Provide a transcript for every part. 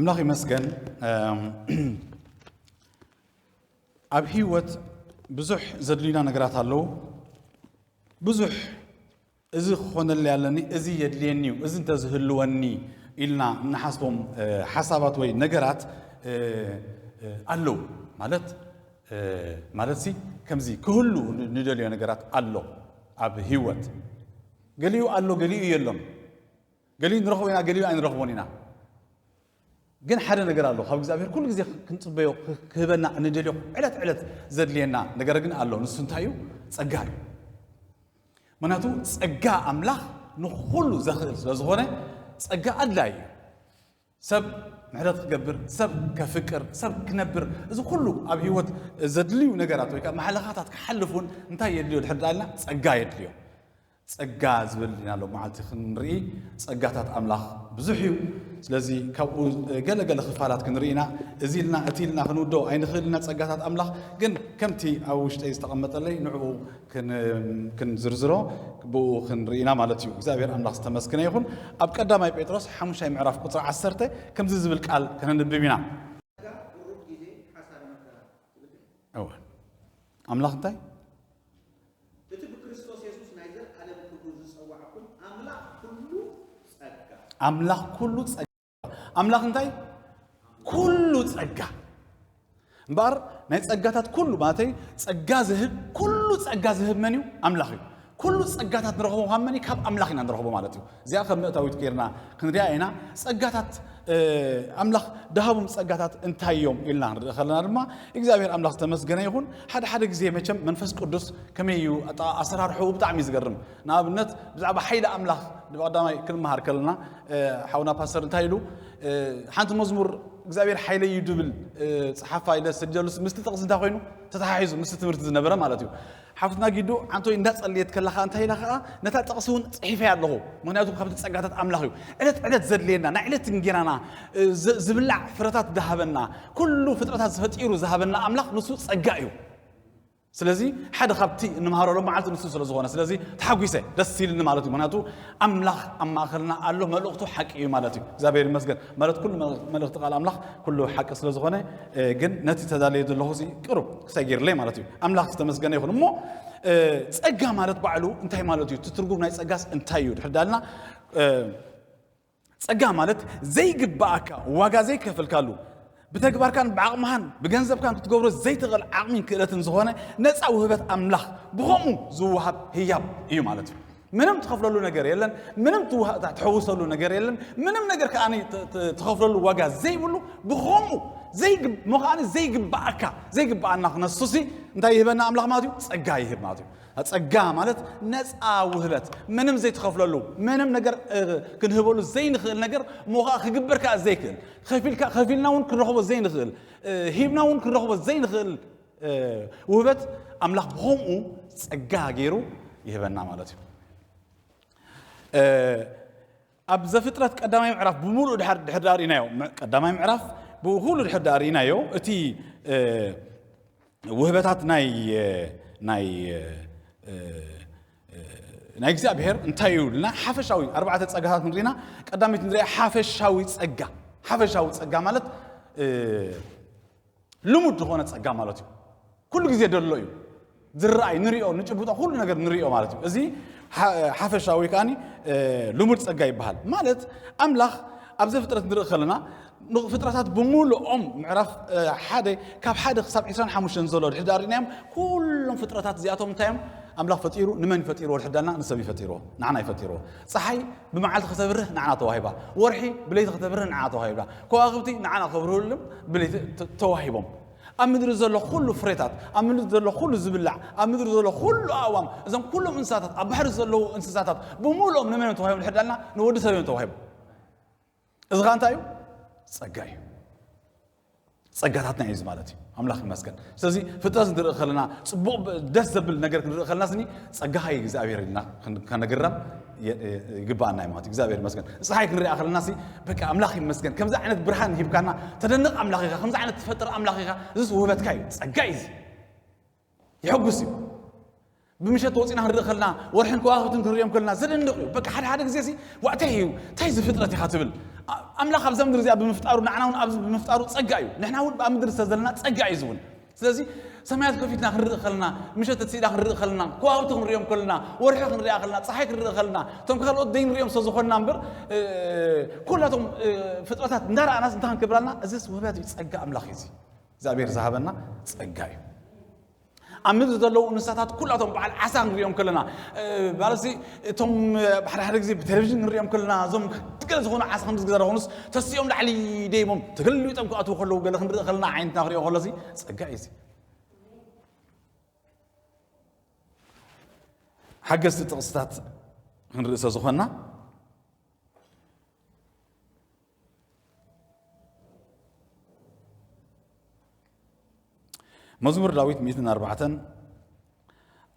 ኣምላኽ ይመስገን። እም፣ ኣብ ህይወት ብዙሕ ዘድልዩና ነገራት ኣለዉ። ብዙሕ እዚ ክኾነለይ ኣለኒ፣ እዚ የድልየኒ እዩ፣ እዚ እንተዝህልወኒ ኢልና እንሓስቦም፣ እ፣ ሓሳባት ወይ ነገራት፣ እ፣ እ፣ ኣለዉ። ማለት፣ እ፣ ማለት ሲ ከምዚ ክህሉ ን-፣ ንደልዮ ነገራት ኣሎ ኣብ ህይወት። ገሊኡ ኣሎ፣ ገሊኡ የሎን። ገሊኡ ንረኽቦ ኢና፣ ገሊኡ ኣይንረኽቦን ኢና። ግን ሓደ ነገር ኣሎ፣ ካብ እግዚኣብሔር ኩሉ ግዜ ክንጽበዮ፣ ክህበና እንደልዮ፣ ዕለት ዕለት ዘድልየና ነገር ግን ኣሎ። ንሱ እንታይ እዩ? ጸጋ እዩ። ምክንያቱ ጸጋ ኣምላኽ ንኹሉ ዘኽእል ስለ ዝኾነ፣ ጸጋ ኣድላይ እዩ። ሰብ ምሕረት ክገብር፣ ሰብ ከፍቅር፣ ሰብ ክነብር፣ እዚ ኩሉ ኣብ ህይወት ዘድልዩ ነገራት ወይ ከዓ ማሕለኻታት ክሓልፍ እውን እንታይ የድልዮ ድሕር ዳልና? ጸጋ የድልዮ። ጸጋ ዝብል ኢና ሎም መዓልቲ ክንርኢ፣ ጸጋታት ኣምላኽ ብዙሕ እዩ። ስለዚ ካብኡ ገለ ገለ ክፋላት ክንርኢ ኢና። እዚ ኢልና እቲ ኢልና ክንውዶ ኣይንኽእል ኢና። ጸጋታት ኣምላኽ ግን ከምቲ ኣብ ውሽጠይ ዝተቐመጠለይ ንዕኡ ክን-፣ ክንዝርዝሮ ብኡ ክንርኢ ኢና ማለት እዩ። እግዚኣብሔር ኣምላኽ ዝተመስገነ ይኹን። ኣብ ቀዳማይ ጴጥሮስ ሓሙሻይ ምዕራፍ ቁጽሪ ዓሰርተ ከምዚ ዝብል ቃል ከነንብብ ኢና። ጸጋ ቁሩብ ግዜ ሓሳረ መከራ ትብል እዋ። ኣምላኽ እንታይ? እቲ ብክርስቶስ የሱስ ናይ ዘለኣለም ክብሩ ዝጸዋዕኩም ኣምላኽ ኩሉ ጸጋ። ኣምላኽ ኩሉ ጸጋ። ኣምላኽ እንታይ? ኩሉ ጸጋ። እምበኣር ናይ ጸጋታት ኩሉ፣ ማለተይ ጸጋ ዝህብ፣ ኩሉ ጸጋ ዝህብ መን እዩ? ኣምላኽ እዩ። ኩሉ ጸጋታት ንረኽቦ ካብ መን እዩ? ካብ ኣምላኽ ኢና ንረኽቦ ማለት እዩ። እዚኣ ከም መእታዊት ጌርና ክንሪኣ ኢና። ጸጋታት፣ እ፣ ኣምላኽ ደሃቦም ጸጋታት እንታይ እዮም ኢልና ክንርኢ ከለና ድማ፣ እግዚኣብሔር ኣምላኽ ዝተመስገነ ይኹን። ሓደ ሓደ ግዜ መቸም መንፈስ ቅዱስ ከመይ እዩ ኣጣ-፣ ኣሰራርሕኡ ብጣዕሚ እዩ ዝገርም። ንኣብነት ብዛዕባ ሓይሊ ኣምላኽ ብቐዳማይ ክንመሃር ከለና፣ እ፣ ሓውና ፓስተር እንታይ ኢሉ፣ እ፣ ሓንቲ መዝሙር እግዚኣብሔር ሓይለይ እዩ ድብል፣ እ፣ ጸሓፋ ኢለ ዝሰደሉስ ምስቲ ጥቕሲ እንታይ ኮይኑ ተተሓሒዙ ምስቲ ትምህርቲ ዝነበረ ማለት እዩ። ሓፍትና ጊዱ ዓንቶይ እንዳጸለየት ከላ ኸኣ እንታይ ኢላ ኸኣ ነታ ጥቕሲ እውን ጽሒፈያ ኣለኹ። ምኽንያቱ ካብቲ ጸጋታት ኣምላኽ እዩ። ዕለት ዕለት ዘድልየና፣ ናይ ዕለት እንጌራና፣ እ፣ ዝ-፣ ዝብላዕ ፍረታት ዝሃበና፣ ኩሉ ፍጥረታት ዝፈጢሩ ዝሃበና ኣምላኽ ንሱ ጸጋ እዩ። ስለዚ ሓደ ካብቲ እንምሃረሉ መዓልቲ ንሱ ስለ ዝኾነ፣ ስለዚ ተሓጒሰ ደስ ኢልኒ ማለት እዩ። ምኽንያቱ ኣምላኽ ኣብ ማእከልና ኣሎ፣ መልእኽቱ ሓቂ እዩ ማለት እዩ። እግዚኣብሔር ይመስገን። ማለት ኩሉ መልእኽ-፣ መልእኽቲ ቃል ኣምላኽ ኩሉ ሓቂ ስለ ዝኾነ፣ እ፣ ግን ነቲ ተዳልየ ዘለኹ ሲ ቅሩብ ክሰጊርለይ ማለት እዩ። ኣምላኽ ዝተመስገነ ይኹን። እሞ፣ እ፣ ጸጋ ማለት ባዕሉ እንታይ ማለት እዩ? እቲ ትርጉም ናይ ጸጋስ እንታይ እዩ? ድሕር ዳልና፣ እ፣ ጸጋ ማለት ዘይግባኣካ ዋጋ ዘይከፈልካሉ፣ ብተግባርካን ብዓቕምኻን ብገንዘብካን ክትገብሮ ዘይትኽእል ዓቕሚን ክእለትን ዝኾነ ነጻ ውህበት ኣምላኽ ብኸምኡ ዝወሃብ ህያብ እዩ ማለት እዩ። ምንም ትኸፍለሉ ነገር የለን፣ ምንም ትውሃ-፣ ትሕውሰሉ ነገር የለን፣ ምንም ነገር ከኣ ት-፣ ት-፣ ትኸፍለሉ ዋጋ ዘይብሉ ብኸምኡ ዘይግብ-፣ እሞ ከኣ ዘይግባኣካ፣ ዘይግባኣና ክነሱሲ እንታይ ይህበና ኣምላኽ ማለት እዩ? ጸጋ ይህብ ማለት እዩ። ጸጋ ማለት ነጻ ውህበት፣ ምንም ዘይትኸፍለሉ፣ ምንም ነገር፣ እ፣ ክንህበሉ ዘይንኽእል ነገር፣ እሞ ኸዓ ክግበር ከኣ ዘይክእል፣ ከፊልካ፣ ከፊልና እውን ክንረኽቦ ዘይንኽእል፣ እ፣ ሂብና እውን ክንረኽቦ ዘይንኽእል፣ እ፣ ውህበት ኣምላኽ ብኸምኡ ጸጋ ገይሩ ይህበና ማለት እዩ። እ፣ ኣብ ዘፍጥረት ቀዳማይ ምዕራፍ ብምሉእ ድሕር፣ ድሕር ዳኣ ርኢናዮ፣ ም-፣ ቀዳማይ ምዕራፍ ብኹሉ ድሕር ዳኣ ርኢናዮ፣ እቲ፣ እ፣ ውህበታት ናይ፣ ናይ፣ እ፣ እ፣ ናይ እግዚኣብሔር እንታይ እዩ ኢልና ሓፈሻዊ ኣርባዕተ ጸጋታት ንሪና፣ ቀዳመይቲ ንሪኣ ሓፈሻዊ ጸጋ። ሓፈሻዊ ጸጋ ማለት፣ እ፣ ልሙድ ዝኾነ ጸጋ ማለት እዩ። ኩሉ ግዜ ደሎ እዩ። ዝረኣይ፣ ንሪኦ፣ ንጭብጦ፣ ኩሉ ነገር ንሪኦ ማለት እዩ። እዚ ሓ-፣ ሓፈሻዊ ከኣኒ፣ እ፣ ልሙድ ጸጋ ይበሃል። ማለት ኣምላኽ ኣብ ዘፍጥረት ንርኢ ከለና፣ ንፍጥረታት ብምሉኦም ምዕራፍ፣ እ፣ ሓደ፣ ካብ ሓደ ክሳብ ዕስራን ሓሙሽተን ዘሎ ድሕር ዳኣ ርኢናዮም፣ ኩሎም ፍጥረታት እዚኣቶም እንታይ እዮም? ኣምላኽ ፈጢሩ፣ ንመን እዩ ፈጢርዎ? ድሕር ዳልና ንሰብ እዩ ፈጢርዎ፣ ንዓና እዩ ፈጢርዎ። ጸሓይ ብመዓልቲ ከተብርህ ንዓና ተዋሂባ፣ ወርሒ ብለይቲ ከተብርህ ንዓና ተዋሂባ፣ ከዋኽብቲ ንዓና ከብርህሉ ብለይቲ ተ-፣ ተዋሂቦም። ኣብ ምድሪ ዘሎ ኩሉ ፍሬታት፣ ኣብ ምድሪ ዘሎ ኩሉ ዝብላዕ፣ ኣብ ምድሪ ዘሎ ኩሉ ኣእዋም፣ እዞም ኩሎም እንስሳታት፣ ኣብ ባሕሪ ዘለዉ እንስሳታት ብምሉኦም ንመን እዮም ተዋሂቦም ድሕር ዳልና? ንወዲ ሰብ እዮም ተዋሂቦም። እዚ ኸዓ እንታይ እዩ? ጸጋ እዩ። ጸጋታትና እዩ እዚ ማለት እዩ። ኣምላኽ ይመስገን። ስለዚ ፍጥረት ክንርኢ ከለና፣ ጽቡቕ ብ-፣ ደስ ዘብል ነገር ክንርኢ ከለና ስኒ፣ "ጸጋኻ እዩ እግዚኣብሔር" ኢልና ክን-፣ ከነግረም የ-፣ የ-፣ ይግባኣና እዩ ማለት እዩ። እግዚኣብሔር ይመስገን። ጸሓይ ክንሪኣ ከለና ሲ፣ "በቃ ኣምላኽ ይመስገን፣ ከምዚ ዓይነት ብርሃን ሂብካና፣ ተደንቕ ኣምላኽ ኢኻ፣ ከምዚ ዓይነት ትፈጥር ኣምላኽ ኢኻ፣ እዚስ ውህበትካ እዩ፣ ጸጋ እዩ እዚ። የሐጉስ እዩ።" ብምሸት ወጺና ክንርኢ ከለና፣ ወርሕን ከዋኽብትን ክንሪኦም ከለና ዘደንቕ እዩ። በቃ ሓደ ሓደ ግዜ ሲ፣ "ዋእ፣ እንታይ እዩ? እንታይ እዚ ፍጥረት?" ኢኻ ትብል። ኣምላኽ ኣብዛ ምድሪ እዚኣ ብምፍጣሩ፣ ንዓና እውን ኣብዚ ብምፍጣሩ ጸጋ እዩ። ንሕና እውን ኣብ ምድሪ ዝተዘለና ጸጋ እዩ ዝውን። ስለዚ ሰማያት ከፊትና ክንርኢ ከለና፣ ምሸት ተሲእዳ ክንርኢ ከለና፣ ከዋኽብቲ ክንሪኦም ከለና፣ ወርሒ ክንሪኣ ከለና፣ ጸሓይ ክንርኢ ከለና፣ እቶም ካልኦት ዘይንሪኦም ስለ ዝኾንና እምበር፣ ኩላቶም ፍጥረታት እንዳረኣናስ እንታይ ክንክብራልና? እዚስ ውህበት እዩ፣ ጸጋ ኣምላኽ እዩ። እዚ እግዚኣብሔር ዝሃበና ጸጋ እዩ። ኣብ ምድሪ ዘለዉ እንስሳታት ኩላቶም በዓል ዓሳ ክንሪኦም ከለና፣ ማለት እቶም ሓደ ሓደ ግዜ ብቴሌቪዥን ክንሪኦም ከለና፣ እዞም ገለ ዝኾኑ ዓሳ ከም ዝግዛረኹንስ ተሲኦም ላዕሊ ደይሞም ተገልቢጦም ክኣትዉ ከለዉ ገለ ክንርኢ ከለና ዓይነትና ክሪኦ ከሎ፣ እዚ ጸጋ እዩ። እዚ ሓገዝቲ ጥቕስታት ክንርኢ ስለ ዝኾንና፣ መዝሙር ዳዊት ሚእትን ኣርባዕተን፣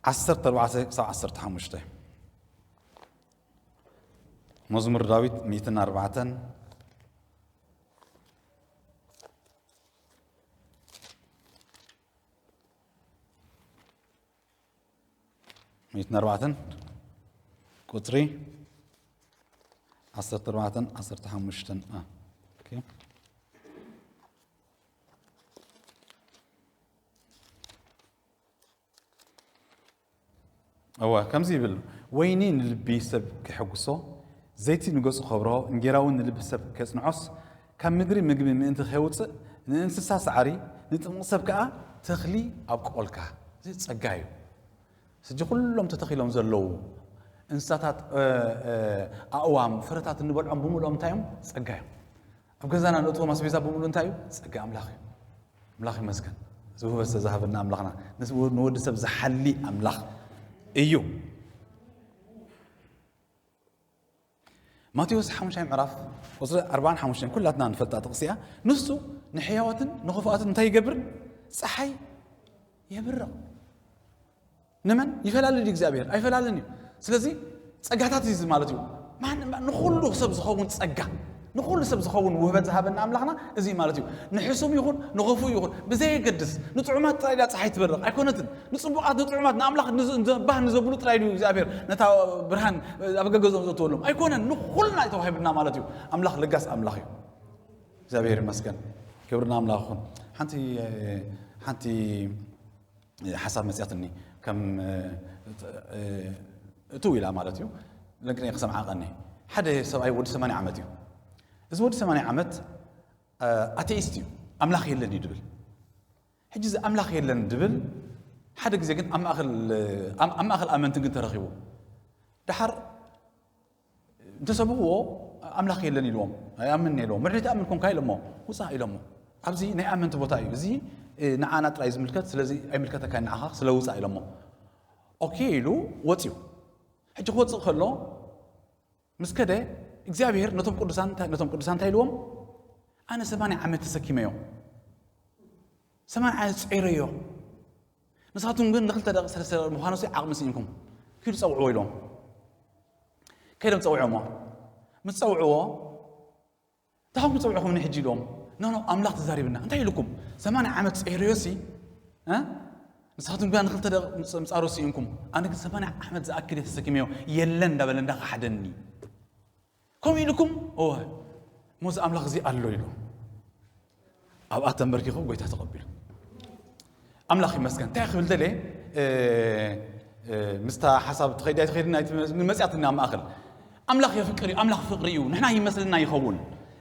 ዓሰርተ ኣርባዕተ ክሳብ ዓሰርተ ሓሙሽተ። መዝሙር ዳዊት ሚእትን ኣርባዕተን፣ ሚእትን ኣርባዕተን፣ ቁጽሪ ዓሰርተ ኣርባዕተን ዓሰርተ ሓሙሽተን። ኦኬ። እወ፣ ከምዚ ይብል፣ "ወይኒ ንልቢ ሰብ ኬሐጉሶ፣ ዘይቲ ንገጹ ኸብርሆ፣ እንጌራ እውን ንልቢ ሰብ ኬጽንዖስ፣ ካብ ምድሪ ምግቢ ምእንቲ ኼውጽእ፣ ንእንስሳ ሳዕሪ፣ ንጥሙቕ ሰብ ከኣ ተኽሊ ኣብቅቖልካ።" እዚ ጸጋ እዩ። ሕጂ ኩሎም ተተኺሎም ዘለዉ እንስሳታት፣ እ፣ እ፣ ኣእዋም፣ ፍረታት እንበልዖም ብምልኦም እንታይ እዮም? ጸጋ እዮም። ኣብ ገዛና ንእትዎም ኣስቤዛ ብምሉ እንታይ እዩ? ጸጋ ኣምላኽ እዩ። ኣምላኽ ይመስገን። እዚ ውህበት ዝተዛሃበና ኣምላኽና፣ ንስ-፣ ንወዲ ሰብ ዝሓሊ ኣምላኽ እዩ። ማቴዎስ ሓሙሻይ ምዕራፍ ቁጽሪ ኣርባዓን ሓሙሽተን ኩላትና ንፈልጣ ጥቕሲ እያ። ንሱ ንሕያዋትን ንኽፉኣትን እንታይ ይገብር? ጸሓይ የብርቕ። ንመን ይፈላለ ድዩ እግዚኣብሔር? ኣይፈላለን እዩ። ስለዚ ጸጋታት እዩ እዚ ማለት እዩ። ማን-፣ ንኹሉ ሰብ ዝኸውን ጸጋ፣ ንኹሉ ሰብ ዝኸውን ውህበት ዝሃበና ኣምላኽና እዚ እዩ ማለት እዩ። ንሕሱም ይኹን ንኽፉእ ይኹን ብዘየገድስ፣ ንጥዑማት ጥራይ ድያ ጸሓይ ትበርቕ? ኣይኮነትን። ንጽቡቓት ንጥዑማት ንኣምላኽ ንዝ-፣ ንዘ-፣ ባህ ንዘብሉ ጥራይ ድዩ እግዚኣብሔር ነታ ብርሃን ኣብ ገገዞም ዘእትወሎም? ኣይኮነን። ንኹልና እዩ ተዋሂብና ማለት እዩ። ኣምላኽ ለጋስ ኣምላኽ እዩ። እግዚኣብሔር ይመስገን። ክብሪ ንኣምላኽ ይኹን። ሓንቲ፣ ሓንቲ ሓሳብ መጽያትኒ ከም፣ እ፣ እ፣ እትው ኢላ ማለት እዩ። ለንቅኔ ክሰምዓ ቀኒ። ሓደ ሰብኣይ ወዲ ሰማንያ ዓመት እዩ። እዚ ወዲ ሰማንያ ዓመት፣ እ፣ ኣቴኢስት እዩ። ኣምላኽ የለን እዩ ድብል። ሕጂ እዚ ኣምላኽ የለን ድብል ሓደ ግዜ ግን ኣብ ማእከል፣ ኣብ፣ ኣብ ማእከል ኣመንቲ ግን ተረኺቡ። ደሓር እንተሰብኽዎ፣ "ኣምላኽ የለን" ኢልዎም። "ኣይኣምንን" ኢልዎም። "ምድሪ ትኣምን ኮንካ" ኢሎሞ፣ "ውጻእ" ኢሎሞ። "ኣብዚ ናይ ኣመንቲ ቦታ እዩ። እዚ፣ እ፣ ንዓና ጥራይ ዝምልከት፣ ስለዚ ኣይምልከተካን ንዓኻ፣ ስለ ውጻእ" ኢሎሞ። "ኦኬ" ኢሉ ወጽዩ። ሕጂ ክወጽእ ከሎ፣ ምስ ከደ፣ እግዚኣብሔር ነቶም ቅዱሳን እንታይ፣ ነቶም ቅዱሳን እንታይ ኢልዎም? "ኣነ ሰማንያ ዓመት ተሰኪመዮ። ሰማንያ ዓመት ጸይረዮ። ንሳቱም ግን ንኽልተ ደቂ ሰለስተ ደቂ ምዃኑ ሲ ዓቕሚ ስኢንኩም። ኪዱ ጸውዕዎ" ኢሎም። ከይዶም ጸውዖሞ። ምስ ጸውዕዎ፣ "እንታይ ኾንኩም ጸውዕኹምኒ ሕጂ?" ኢሎም። "ኖ፣ ኖ፣ ኣምላኽ ተዛሪብና። እንታይ ኢልኩም? ሰማንያ ዓመት ጸይረዮ ሲ፣ እ? ንሳቱም ግና ንኽልተ ደቂ ምጽ-፣ ምጻሩ ስኢንኩም። ኣነ ግን ሰማንያ ዓመት ዝኣክል እየ ተሰኪመዮ፣ የለን እንዳበለ እንዳኸሓደኒ። ከምኡ ኢልኩም?" "እወ፣ እሞ እዚ ኣምላኽ እዚ ኣሎ" ኢሉ ኣብኣ ተንበርኪኹ ጎይታ ተቐቢሉ። ኣምላኽ ይመስገን። እንታይ ክብል ደልየ፣ እ፣ እ፣ ምስታ ሓሳብ ትኸይድ ኣይትኸይድን ኣይትመ-፣ መጽያትኒ ኣብ ማእከል። ኣምላኽ የፍቅር እዩ፣ ኣምላኽ ፍቕሪ እዩ። ንሕና ይመስልና ይኸውን፣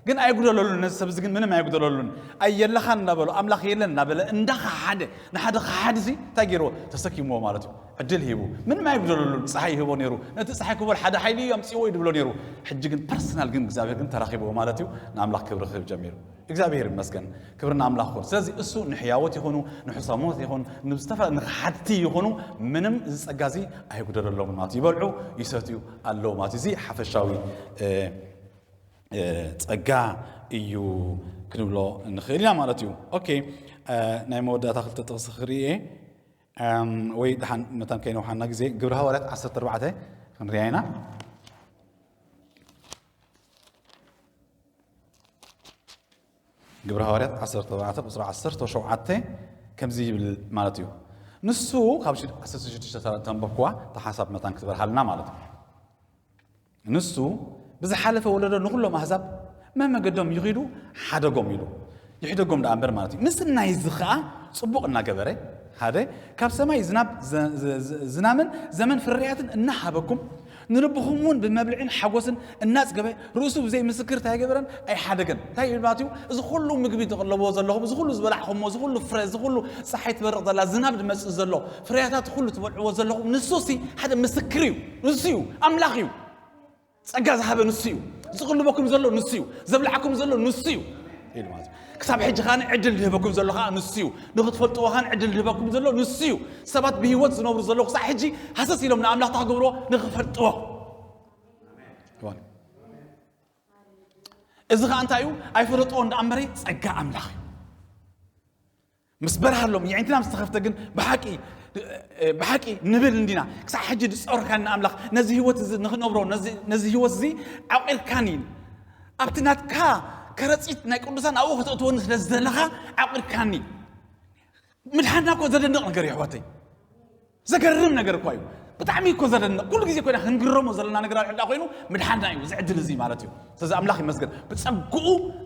ግን ኣይጉደለሉን። ነዚ ሰብ እዚ ግን ምንም ኣይጉደለሉን። ኣየለኻን እንዳበሎ፣ ኣምላኽ የለን እንዳበለ፣ እንዳኸሓደ፣ ንሓደ ከሓዲ ሲ እንታይ ገይርዎ? ተሰኪምዎ ማለት እዩ። ዕድል ሂቡ። ምንም ኣይጉደለሉን። ጸሓይ ይህቦ ነይሩ። ነቲ ጸሓይ ክበል ሓደ ሓይሊ እዩ ኣምጽእዎ እዩ ድብሎ ነይሩ። ሕጂ ግን ፐርሰናል ግን እግዚኣብሔር ግን ተራኺብዎ ማለት እዩ። ንኣምላኽ ክብሪ ክህብ ጀሚሩ። እግዚኣብሔር ይመስገን። ክብሪ ንኣምላኽ ይኹን። ስለዚ እሱ ንሕያወት ይኹኑ፣ ንሕሰሞት ይኹን፣ ንዝተፈ-፣ ንኸሓድቲ ይኹኑ፣ ምንም እዚ ጸጋ እዚ ኣይጉደለሎምን ማለት እዩ። ይበልዑ፣ ይሰትዩ ኣለዉ ማለት እዩ። እዚ ሓፈሻዊ፣ እ፣ እ፣ ጸጋ እዩ ክንብሎ ንኽእል ኢና ማለት እዩ። ኦኬ፣ እ፣ ናይ መወዳእታ ክልተ ጥቕሲ ክርኢ እየ። ኣም፣ ወይ ደሓን መታን ከይነውሓና ግዜ፣ ግብሪ ሃዋርያት ዓሰርተ ኣርባዕተ ክንሪኣ ኢና። ግብሪ ሃዋርያት ዓሰርተ ኣርባዕተ ቁጽሪ ዓሰርተ ሸውዓተ ከምዚ ይብል ማለት እዩ። ንሱ ካብ ሽድ-፣ ዓሰርተ ሽዱሽተ ተንበብክዋ፣ እታ ሓሳብ መታን ክትበርሃልና ማለት እዩ። ንሱ ብዝሓለፈ ወለዶ ንኹሎም ኣህዛብ መመገዶም ይኺዱ ሓደጎም ኢሉ ይሕደጎም ደኣ እምበር ማለት እዩ። ምስ ናይዚ ኸዓ ጽቡቕ እናገበረ ሓደ ካብ ሰማይ ዝናብ ዝናምን ዘመን ፍርያትን እናሃበኩም ንልብኹም እውን ብመብልዕን ሓጎስን እናጽገበ ርእሱ ብዘይ ምስክር እንታይ ኣይገበረን ኣይሓደገን። እንታይ ይብል ማለት እዩ? እዚ ኩሉ ምግቢ ተቕለብዎ ዘለኹም፣ እዚ ኩሉ ዝበላዕኹምዎ፣ እዚ ኩሉ ፍረ፣ እዚ ኩሉ ፀሓይ ትበርቕ ዘላ፣ ዝናብ ዝመፅእ ዘሎ፣ ፍርያታት ኩሉ ትበልዕዎ ዘለኹም ንሱ ሲ ሓደ ምስክር እዩ። ንሱ እዩ፣ ኣምላኽ እዩ። ጸጋ ዝሃበ ንሱ እዩ። ዝቕልበኩም ዘሎ ንሱ እዩ። ዘብልዓኩም ዘሎ ንሱ እዩ። ኢሉ ማለት እዩ። ክሳብ ሕጂ ኸኣ ዕድል ዝህበኩም ዘሎ ኸኣ ንሱ እዩ። ንኽትፈልጥዎ ኸኣ ዕድል ዝህበኩም ዘሎ ንሱ እዩ። ሰባት ብህይወት ዝነብሩ ዘለዉ ክሳብ ሕጂ ሃሰስ ኢሎም ንኣምላኽ እንታይ ክገብርዎ ንኽፈልጥዎ። ይኾን። እዚ ኸኣ እንታይ እዩ? ኣይፈለጥዎ እንዳ እምበረ ጸጋ ኣምላኽ እዩ። ምስ በርሃሎም የዒንትና ምስ ተኸፍተ ግን ብሓቂ ብሓቂ ንብል እንዲና። ክሳብ ሕጂ ዝጸወርካኒ ኣምላኽ ነዚ ህይወት እዚ ንኽነብሮ ነዚ ህይወት እዚ ዓቂርካኒ። ኣብቲ ናትካ ከረጺት ናይ ቅዱሳን ኣብኡ ከተእትወኒ ስለ ዝደለኻ ዓቂርካኒ። ምድሓንና እኮ ዘደንቕ ነገር እዩ ኣሕዋተይ። ዘገርም ነገር እኳ እዩ። ብጣዕሚ እኮ ዘደንቕ ኩሉ ግዜ ኮይና ክንግረሞ ዘለና ነገር ኣልሕዳ ኮይኑ ምድሓንና እዩ እዚ ዕድል እዚ ማለት እዩ። ስለዚ ኣምላኽ ይመስገን ብጸግኡ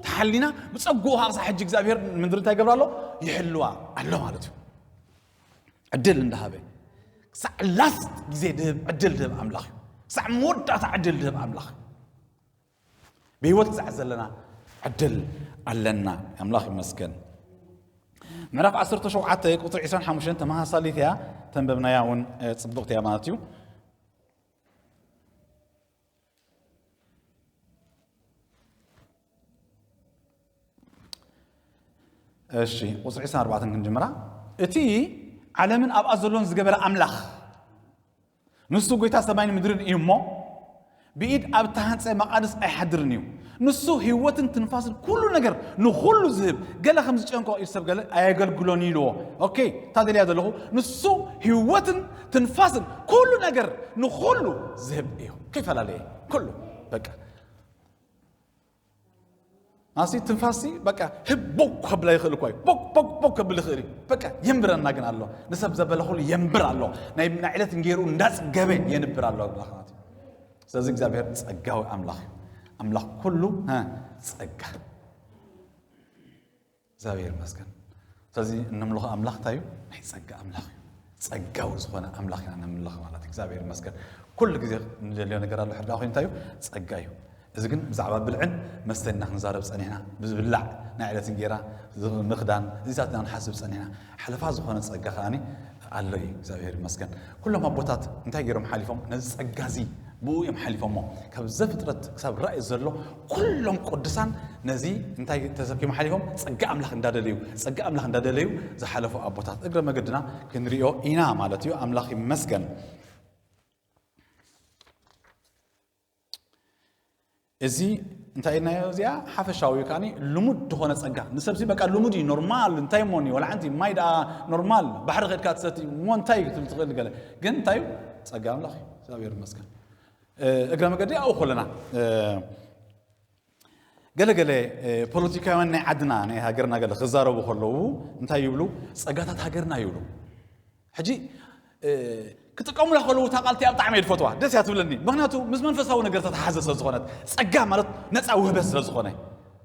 ተሓሊና ብጸግኡ ከዓ ክሳብ ሕጂ እግዚኣብሔር ምድሪ እንታይ ይገብራ ኣሎ? ይሕልዋ ኣሎ ማለት እዩ። ዕድል እንዳሃበ ክሳዕ ላስት ግዜ ድህብ ዕድል ድህብ ኣምላኽ እዩ። ክሳዕ መወዳእታ ዕድል ድህብ ኣምላኽ እዩ። ብህይወት ክሳዕ ዘለና ዕድል ኣለና። ኣምላኽ ይመስገን። ምዕራፍ ዓሰርተ ሸውዓተ ቁፅሪ ዕስራን ሓሙሽተን ተመሳሳሊት እያ። ተንበብናያ እውን ፅብቕቲ እያ ማለት እዩ። እሺ ቁፅሪ ዕስራን ኣርባዕተን ክንጅምራ። እቲ ዓለምን ኣብኣ ዘሎን ዝገበረ ኣምላኽ ንሱ ጎይታ ሰማይን ምድርን እዩ እሞ ብኢድ ኣብ እተሃንጸ መቓድስ ኣይሓድርን እዩ። ንሱ ህይወትን ትንፋስን ኩሉ ነገር ንኹሉ ዝህብ ገለ ከም ዝጨንቆ እዩ ሰብ ገለ ኣየገልግሎን ኢልዎ። ኦኬ እታ ደልያ ዘለኹ ንሱ ህይወትን ትንፋስን ኩሉ ነገር ንኹሉ ዝህብ እዩ። ከይፈላለየ ኩሉ በቃ ናሲ ትንፋሲ በቃ ህቦክ ከብላ ይኽእል እኳ እዩ። ቦክ ቦክ ቦክ ከብል ይኽእል እዩ። በቃ የንብረና ግን ኣሎ። ንሰብ ዘበለ ኩሉ የንብር ኣሎ። ናይ ናይ ዕለት እንጌሩ እንዳጽገበ የንብር ኣሎ ኣምላኽ ማለት እዩ። ስለዚ እግዚኣብሔር ጸጋዊ ኣምላኽ እዩ። ኣምላኽ ኩሉ ጸጋ። እግዚኣብሔር ይመስገን። ስለዚ እነምልኾ ኣምላኽ እንታይ እዩ? ናይ ጸጋ ኣምላኽ እዩ። ጸጋዊ ዝኾነ ኣምላኽ ኢና ነምልኽ ማለት እዩ። እግዚኣብሔር ይመስገን። ኩሉ ግዜ ንደልዮ ነገር ኣሎ ሕዳ ኮይኑ እንታይ እዩ? ጸጋ እዩ። እዚ ግን ብዛዕባ ብልዕን መስተን ኢና ክንዛረብ ጸኒሕና። ብዝብላዕ ናይ ዕለት እንጌራ፣ ምኽዳን፣ እዚታት ኢና ንሓስብ ጸኒሕና። ሓለፋ ዝኾነ ጸጋ ከኣኒ ኣሎ እዩ። እግዚኣብሔር ይመስገን። ኩሎም ኣቦታት እንታይ ገይሮም ሓሊፎም? ነዚ ጸጋ እዚ ብኡ እዮም ሓሊፎሞ። ካብ ዘፍጥረት ክሳብ ራእይ ዘሎ ኩሎም ቅዱሳን ነዚ እንታይ ተሰኪሞም ሓሊፎም? ጸጋ ኣምላኽ እንዳደለዩ፣ ጸጋ ኣምላኽ እንዳደለዩ ዝሓለፉ ኣቦታት እግረ መገድና ክንሪኦ ኢና ማለት እዩ። ኣምላኽ ይመስገን። እዚ እንታይ ኢልናዮ? እዚኣ ሓፈሻዊ እዩ፣ ከኣኒ ልሙድ ዝኾነ ጸጋ። ንሰብሲ በቃ ልሙድ እዩ፣ ኖርማል፣ እንታይ እሞ እዩ፣ ወላ ሓንቲ ማይ ደኣ ኖርማል፣ ባሕሪ ከድካ ትሰቲ እሞ እንታይ እዩ ክትብል ትኽእል ገለ። ግን እንታይ እዩ? ጸጋ ኣምላኽ እዩ። እግዚኣብሔር ይመስገን። እ፣ እግረ መገዲ ኣብኡ ከለና፣ እ፣ ገለ ገለ፣ እ፣ ፖለቲካውያን ናይ ዓድና፣ ናይ ሃገርና ገለ ክዛረቡ ከለዉ እንታይ ይብሉ? ጸጋታት ሃገርና ይብሉ። ሕጂ፣ እ፣ ክጥቀሙላ ከለዉ እታ ቃል እቲኣ ብጣዕሚ እየ ዝፈትዋ፣ ደስ እያ ትብለኒ። ምኽንያቱ ምስ መንፈሳዊ ነገር ተተሓዘ ስለ ዝኾነት፣ ጸጋ ማለት ነጻ ውህበት ስለ ዝኾነ።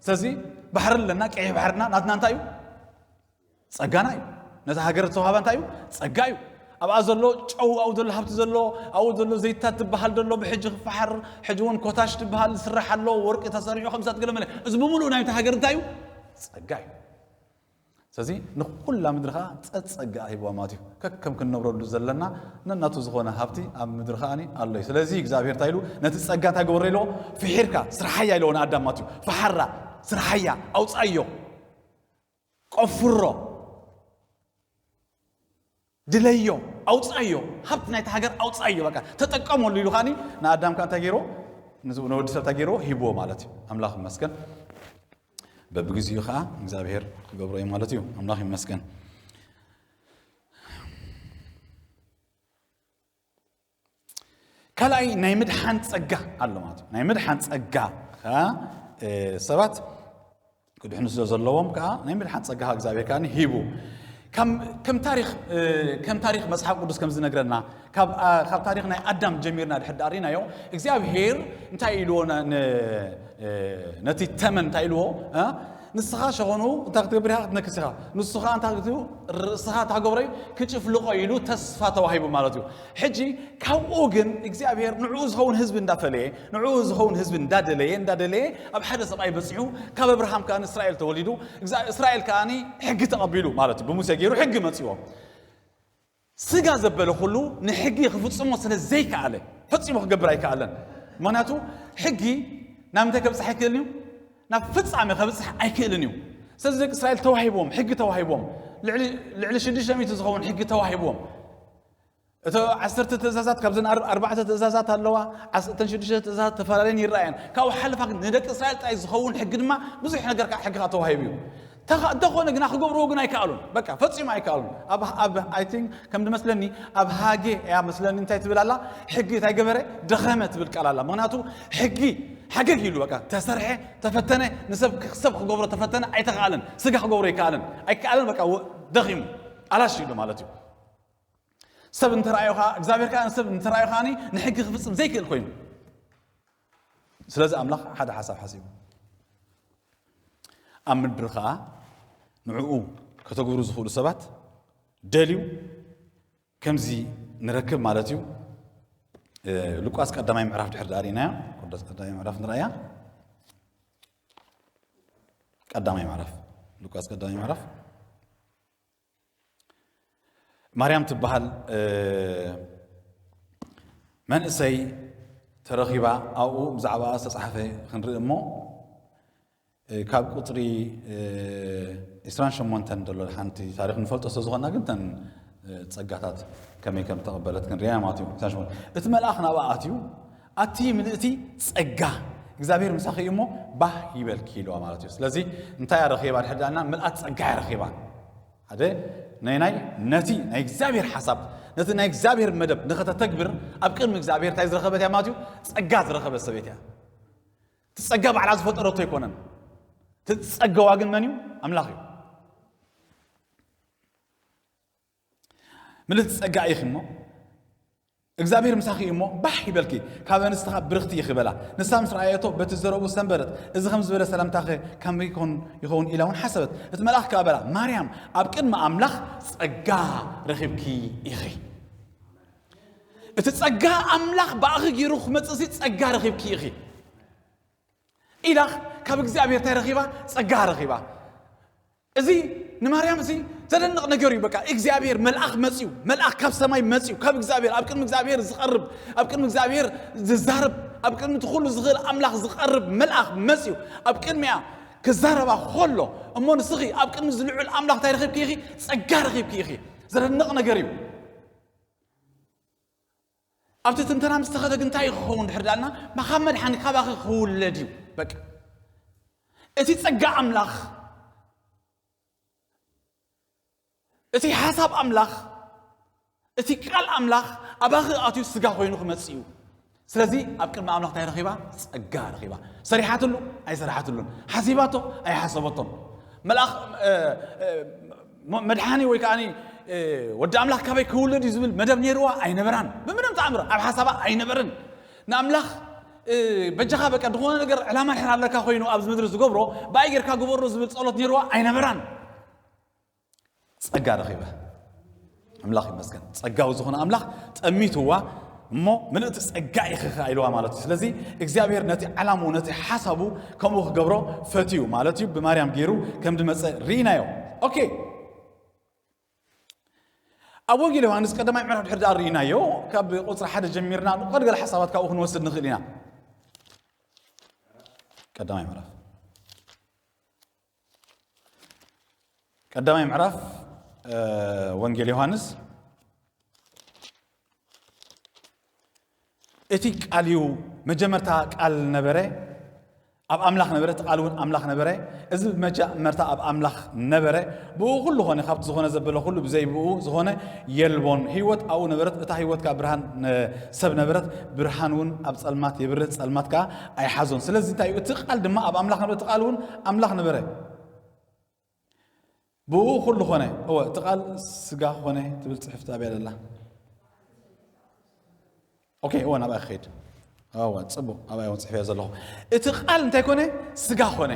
ስለዚ ባሕሪ ኣለና፣ ቀይሕ ባሕርና ናትና እንታይ እዩ? ጸጋና እዩ። ነታ ሃገር ዝተዋህባ እንታይ እዩ? ጸጋ እዩ። ኣብኣ ዘሎ ጨው፣ ኣብኡ ዘሎ ሃብቲ ዘሎ፣ ኣብኡ ዘሎ ዘይትታት ትበሃል ዘሎ ብሕጂ ክፈሓር፣ ሕጂ እውን ኮታሽ ትበሃል ዝስራሕ ኣሎ፣ ወርቂ ተሰሪሑ ከምሳት ገለ መለ። እዚ ብምሉእ ናይቲ ሃገር እንታይ እዩ? ጸጋ እዩ። ስለዚ ንኹላ ምድሪ ኸዓ ጸጸጋ ሂብዋ ማለት እዩ። ከከም ክንነብረሉ ዘለና ነናቱ ዝኾነ ሃብቲ ኣብ ምድሪ ኸዓኒ ኣሎ እዩ። ስለዚ እግዚኣብሔር እንታይ ኢሉ ነቲ ጸጋ እንታይ ገበሮ ኢልዎ? ፍሒርካ ስርሓያ ኢልዎ ንኣዳም ማለት እዩ። ፈሓራ፣ ስርሓያ፣ ኣውጻዮ፣ ቆፍሮ፣ ድለዮ፣ ኣውጻዮ፣ ሃብቲ ናይቲ ሃገር ኣውጻዮ፣ በቃ ተጠቀመሉ ኢሉ ኸዓኒ ንኣዳም ከ እንታይ ገይርዎ? ንዝ-፣ ንወዲ ሰብ እንታይ ገይርዎ? ሂብዎ ማለት እዩ። ኣምላኽ ይመስገን። በብግዚኡ ኸዓ እግዚኣብሔር ክገብሮ እዩ ማለት እዩ። ኣምላኽ ይመስገን። ካልኣይ ናይ ምድሓን ጸጋ ኣሎ ማለት እዩ። ናይ ምድሓን ጸጋ ኸዓ፣ እ፣ ሰባት ክድሕኑ ስለ ዘለዎም ከዓ ናይ ምድሓን ጸጋ ኸዓ እግዚኣብሔር ከዓ ሂቡ። ከም ከም ታሪኽ እ፣ ከም ታሪኽ መጽሓፍ ቅዱስ ከም ዝነግረና ካብ ኣ፣ ካብ ታሪኽ ናይ ኣዳም ጀሚርና ድሕር ዳሪናዮ እግዚኣብሔር እንታይ ኢልዎ ነ- ነ- እ፣ ነቲ ተመን እንታይ ኢልዎ እ? ንስኻ ሸኾኑ እንታይ ክትገብር ኢኻ ክትነክስ ኢኻ ንስኻ እንታይ ክትብሉ ርእስኻ እንታይ ክገብሮ እዩ ክጭፍልቆ ኢሉ ተስፋ ተዋሂቡ ማለት እዩ ሕጂ ካብኡ ግን እግዚኣብሔር ንዕኡ ዝኸውን ህዝቢ እንዳፈለየ ንዕኡ ዝኸውን ህዝቢ እንዳደለየ እንዳደለየ ኣብ ሓደ ሰብኣይ በፂሑ ካብ ኣብርሃም ከዓ እስራኤል ተወሊዱ እግዛ- እስራኤል ከዓ ሕጊ ተቐቢሉ ማለት እዩ ብሙሴ ገይሩ ሕጊ መፅዎ ስጋ ዘበለ ኩሉ ንሕጊ ክፍፅሞ ስለ ዘይከኣለ ፈፂሙ ክገብር ኣይከኣለን ምክንያቱ ሕጊ ናብ ምንታይ ከብፅሕ ኣይክእልን እዩ ናብ ፍፃሜ ከብፅሕ ኣይክእልን እዩ ስለዚ ደቂ እስራኤል ተዋሂቦም ሕጊ ተዋሂቦም ልዕሊ ልዕሊ ሽዱሽተ ሚእቲ ዝኸውን ሕጊ ተዋሂቦም እቶ ዓሰርተ ትእዛዛት ካብዘን ኣር- ኣርባዕተ ትእዛዛት ኣለዋ ዓስ- እተን ሽዱሽተ ትእዛዛት ተፈላለየን ይረኣየን ካብኡ ሓለፋ ግን ንደቂ እስራኤል ጥራይ ዝኸውን ሕጊ ድማ ብዙሕ ነገር ከዓ ሕጊ ከዓ ተዋሂቡ እዩ ተኻ- እንተኾነ ግና ክገብርዎ ግን ኣይከኣሉን በቃ ፈጺሙ ኣይከኣሉን ኣብ ኣብ I think ከም ድመስለኒ ኣብ ሃጌ እያ መስለኒ እንታይ ትብል ኣላ ሕጊ እንታይ ገበረ ደኸመ ትብል ቃል ኣላ ምክንያቱ ሕጊ ሓገግ ኢሉ በቃ ተሰርሐ ተፈተነ ንሰብ ሰብ ክገብሮ ተፈተነ ኣይተኻኣለን ስጋ ክገብሮ ኣይከኣለን ኣይከኣለን በቃ ወ- ደኺሙ ኣላሽ ኢሉ ማለት እዩ ሰብ እንተረኣዩ ከዓ እግዚኣብሔር ከዓ ሰብ እንተረኣዩ ከዓ ንሕጊ ክፍፅም ዘይክእል ኮይኑ ስለዚ ኣምላኽ ሓደ ሓሳብ ሓሲቡ ኣብ ምድሪ ከዓ ንዕኡ ከተግብሩ ዝኽእሉ ሰባት ደልዩ ከምዚ ንረክብ ማለት እዩ ሉቃስ ቀዳማይ ምዕራፍ ድሕር ዳኣ ርኢናዮ ሉቃስ ቀዳማይ ምዕራፍ ንረኣያ ቀዳማይ ምዕራፍ ሉቃስ ቀዳማይ ምዕራፍ ማርያም ትበሃል መንእሰይ ተረኺባ ኣብኡ ብዛዕባኣ ዝተፃሓፈ ክንርኢ እሞ ካብ ቁፅሪ ዕስራን ሸሞንተን ዘሎ ሓንቲ ታሪክ ንፈልጦ ስለ ዝኾንና ግን ተን ፀጋታት ከመይ ከም ተቐበለት ክንሪያ ማለት እዩ እቲ መልኣኽ ናብኣ ኣትዩ ኣቲ ምልእቲ ፀጋ እግዚኣብሔር ምሳኺ እዩ እሞ ባህ ይበልኪ ኢልዋ ማለት እዩ ስለዚ እንታይ ረኺባ ድሕዳና ምልኣት ፀጋ ረኺባ ሓደ ናይ ናይ ነቲ ናይ እግዚኣብሔር ሓሳብ ነቲ ናይ እግዚኣብሔር መደብ ንኸተተግብር ኣብ ቅድሚ እግዚኣብሔር እንታይ ዝረኸበት እያ ማለት እዩ ፀጋ ዝረኸበት ሰበይት እያ እቲ ፀጋ ባዕላ ዝፈጠረቶ ኣይኮነን እቲ ዝፀገዋ ግን መን እዩ ኣምላኽ እዩ ምልእቲ ፀጋ ኢኺ እሞ እግዚኣብሔር ምሳኺ እዩ እሞ ባሕ ይበልኪ ካብ ኣንስትኻ ብርኽቲ ኢኺ በላ ንሳ ምስ ረኣየቶ በቲ ዘረቡ ሰንበደት እዚ ከም ዝበለ ሰላምታኸ ከመይ ይኾን ይኸውን ኢላ እውን ሓሰበት እቲ መልኣኽ ከኣ በላ ማርያም ኣብ ቅድሚ ኣምላኽ ጸጋ ረኺብኪ ኢኺ እቲ ጸጋ ኣምላኽ ብኣኺ ገይሩ ክመጽእ ሲ ጸጋ ረኺብኪ ኢኺ ኢላ ካብ እግዚኣብሔር እንታይ ረኺባ ጸጋ ረኺባ እዚ ንማርያም እዚ ዘደንቕ ነገር እዩ በቃ እግዚኣብሔር መልኣኽ መፅዩ መልኣኽ ካብ ሰማይ መፅዩ ካብ እግዚኣብሔር ኣብ ቅድሚ እግዚኣብሔር ዝቐርብ ኣብ ቅድሚ እግዚኣብሔር ዝዛረብ ኣብ ቅድሚ እቲ ኩሉ ዝኽእል ኣምላኽ ዝቐርብ መልኣኽ መፅዩ ኣብ ቅድሚያ ክዛረባ ከሎ እሞ ንስኺ ኣብ ቅድሚ ዝልዑል ኣምላኽ እንታይ ረኺብኪ ኢኺ ጸጋ ረኺብኪ ኢኺ ዘደንቕ ነገር እዩ ኣብቲ ትንተና ምስ ተኸደ ግን እንታይ ክኸውን ድሕር ዳልና ካብ መድሓኒ ካባኺ ክውለድ እዩ በቃ እቲ ጸጋ ኣምላኽ እቲ ሓሳብ ኣምላኽ እቲ ቃል ኣምላኽ ኣባኺ ኣትዩ ስጋ ኮይኑ ክመጽእ እዩ ስለዚ ኣብ ቅድሚ ኣምላኽ እንታይ ረኺባ ጸጋ ረኺባ ሰሪሓትሉ ኣይሰራሓትሉን ሓሲባቶ ኣይሓሰበቶን መልኣኽ መድሓኒ ወይ ከዓ ወዲ ኣምላኽ ካበይ ክውለድ እዩ ዝብል መደብ ነይርዋ ኣይነበራን ብምንም ተኣምር ኣብ ሓሳባ ኣይነበርን ንኣምላኽ በጃኻ በቃ ዝኾነ ነገር ዕላማ ድሕር ኣለካ ኮይኑ ኣብዚ ምድሪ ዝገብሮ ብኣይ ጌርካ ግበሮ ዝብል ጸሎት ነይርዋ ኣይነበራን ጸጋ ረኺበ ኣምላኽ ይመስገን ጸጋዊ ዝኾነ ኣምላኽ ጠሚትዋ እሞ ምልእቲ ጸጋ ኢኺ ኢልዋ ማለት እዩ ስለዚ እግዚኣብሔር ነቲ ዓላምኡ ነቲ ሓሳቡ ከምኡ ክገብሮ ፈትዩ ማለት እዩ ብማርያም ገይሩ ከም ድመፀ ርኢናዮ ኦኬ ኣብ ወንጌል ዮሃንስ ቀዳማይ ምዕራፍ ድሕር ዳኣ ርኢናዮ ካብ ቁፅሪ ሓደ ጀሚርና ንቀድገል ሓሳባት ካብኡ ክንወስድ ንኽእል ኢና ቀዳማይ ምዕራፍ ቀዳማይ ምዕራፍ ወንጌል ዮሃንስ እቲ ቃል እዩ መጀመርታ ቃል ነበረ ኣብ ኣምላኽ ነበረ እቲ ቃል እውን ኣምላኽ ነበረ እዚ መጀመርታ ኣብ ኣምላኽ ነበረ ብኡ ኩሉ ኾነ ካብቲ ዝኾነ ዘበለ ኩሉ ብዘይ ብኡ ዝኾነ የልቦን ህይወት ኣብኡ ነበረት እታ ህይወት ካብ ብርሃን ሰብ ነበረት ብርሃን እውን ኣብ ጸልማት የብርህ ጸልማት ከዓ ኣይሓዞን ስለዚ እንታይ እዩ እቲ ቃል ድማ ኣብ ኣምላኽ ነበረ እቲ ቃል እውን ኣምላኽ ነበረ ብኡ ኩሉ ኾነ። እወ፣ እቲ ቃል ስጋ ኾነ ትብል ጽሕፍቲ ኣብያ ደላ። ኦኬ፣ እወ፣ ናብኣ ክኸይድ። እወ፣ ጽቡቕ፣ ኣብኣ እውን ጽሕፍያ ዘለኹ። እቲ ቃል እንታይ ኮነ? ስጋ ኾነ።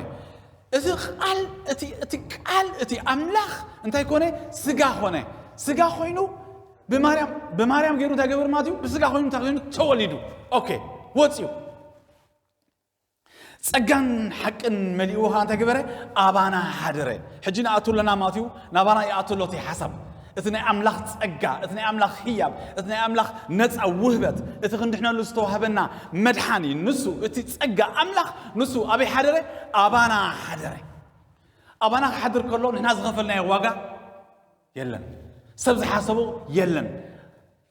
እቲ ቃል፣ እቲ፣ እቲ ቃል፣ እቲ ኣምላኽ እንታይ ኮነ? ስጋ ኾነ። ስጋ ኾይኑ ብማርያም፣ ብማርያም ገይሩ እንታይ ገበር ማለት እዩ? ብስጋ ኮይኑ እንታይ ኮይኑ? ተወሊዱ። ኦኬ፣ ወፂኡ። ጸጋን ሓቅን መሊእዎ ኸዓ እንታይ ገበረ? ኣባና ሓደረ። ሕጂ ንኣቱ ኣለና ማለት እዩ፣ ናባና ይኣቱ ኣሎ እቲ ሓሳብ። እቲ ናይ ኣምላኽ ጸጋ፣ እቲ ናይ ኣምላኽ ህያብ፣ እቲ ናይ ኣምላኽ ነጻ ውህበት፣ እቲ ክንድሕነሉ ዝተዋህበና መድሓኒ፣ ንሱ፣ እቲ ጸጋ ኣምላኽ፣ ንሱ ኣበይ ሓደረ? ኣባና ሓደረ። ኣባና ክሓድር ከሎ ንሕና ዝኸፈልናዮ ዋጋ የለን። ሰብ ዝሓሰቦ የለን።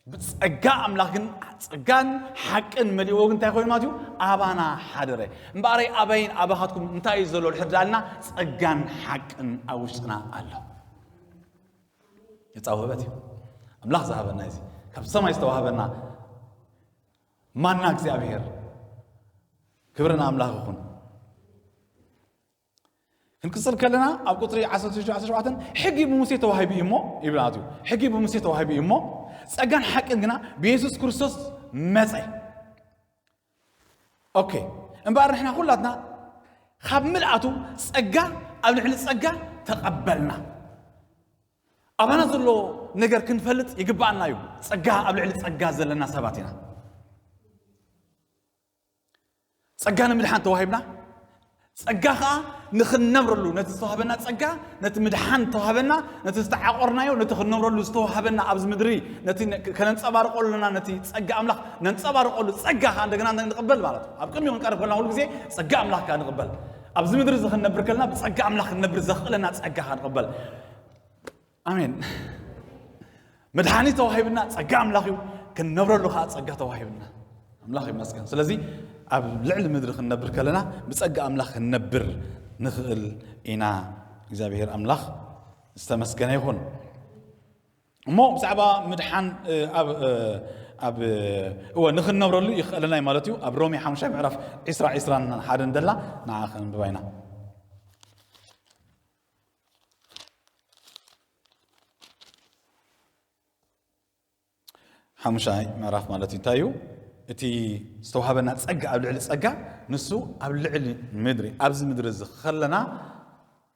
ብጸጋ ኣምላኽ ግን ጸጋን ሓቅን መሊእዎ ግን እንታይ ኮይኑ ማለት እዩ? ኣባና ሓደረ። እምበኣረይ ኣበይን ኣባኻትኩም እንታይ እዩ ዘሎ ድሕር ዳልና? ጸጋን ሓቅን ኣብ ውሽጥና ኣሎ። ነጻ ውህበት እዩ። ኣምላኽ ዝሃበና እዚ ካብ ሰማይ ዝተዋህበና ማና እግዚኣብሔር። ክብሪ ንኣምላኽ ይኹን። ክንቅጽል ከለና ኣብ ቁጽሪ ዓሰርተ ሽዱሽተ ዓሰርተ ሸውዓተ ሕጊ ብሙሴ ተዋሂቡ እዩ እሞ ይብል ማለት እዩ። ሕጊ ብሙሴ ተዋሂቡ እዩ እሞ ጸጋን ሓቅን ግና ብየሱስ ክርስቶስ መጸ። ኦኬ፣ እምበኣር ንሕና ኩላትና ካብ ምልኣቱ ጸጋ ኣብ ልዕሊ ጸጋ ተቐበልና። ኣባና ዘሎ ነገር ክንፈልጥ ይግባኣና እዩ። ጸጋ ኣብ ልዕሊ ጸጋ ዘለና ሰባት ኢና። ጸጋ ንምድሓን ተዋሂብና፣ ጸጋ ኸኣ ንኽንነብረሉ፣ ነቲ ዝተዋህበና ጸጋ፣ ነቲ ምድሓን ዝተዋህበና፣ ነቲ ዝተዓቆርናዮ፣ ነቲ ክንነብረሉ ዝተዋህበና ኣብዚ ምድሪ፣ ነቲ ነ-፣ ከነንጸባርቆ ኣለና፣ ነቲ ጸጋ ኣምላኽ ነንጸባርቆሉ ጸጋ ኸኣ እንደገና ንቕበል ማለት እዩ። ኣብ ቅድሚኡ ክንቀርብ ከለና ኩሉ ግዜ ጸጋ ኣምላኽ ከኣ ንቕበል። ኣብዚ ምድሪ እዚ ክንነብር ከለና ብጸጋ ኣምላኽ ክንነብር ዘኽእለና ጸጋ ኸኣ ንቕበል። ኣሜን። መድሓኒት ተዋሂብና ጸጋ ኣምላኽ እዩ፣ ክንነብረሉ ኸዓ ጸጋ ተዋሂብና። ኣምላኽ ይመስገን። ስለዚ ኣብ ልዕሊ ምድሪ ክንነብር ከለና ብጸጋ ኣምላኽ ክንነብር ንኽእል ኢና። እግዚኣብሔር ኣምላኽ ዝተመስገነ ይኹን። እሞ ብዛዕባ ምድሓን፣ እ፣ ኣብ፣ እ፣ ኣብ፣ እ፣ እወ፣ ንኽንነብረሉ ይኽእለና እዩ ማለት እዩ። ኣብ ሮሜ ሓሙሻይ ምዕራፍ ዕስራ፣ ዕስራን ሓደን ደላ ንዓ ከንብባ ኢና። ሓሙሻይ ምዕራፍ ማለት እዩ። እንታይ እዩ? እቲ ዝተዋህበና ጸጋ ኣብ ልዕሊ ጸጋ፣ ንሱ ኣብ ልዕሊ ምድሪ፣ ኣብዚ ምድሪ እዚ ከለና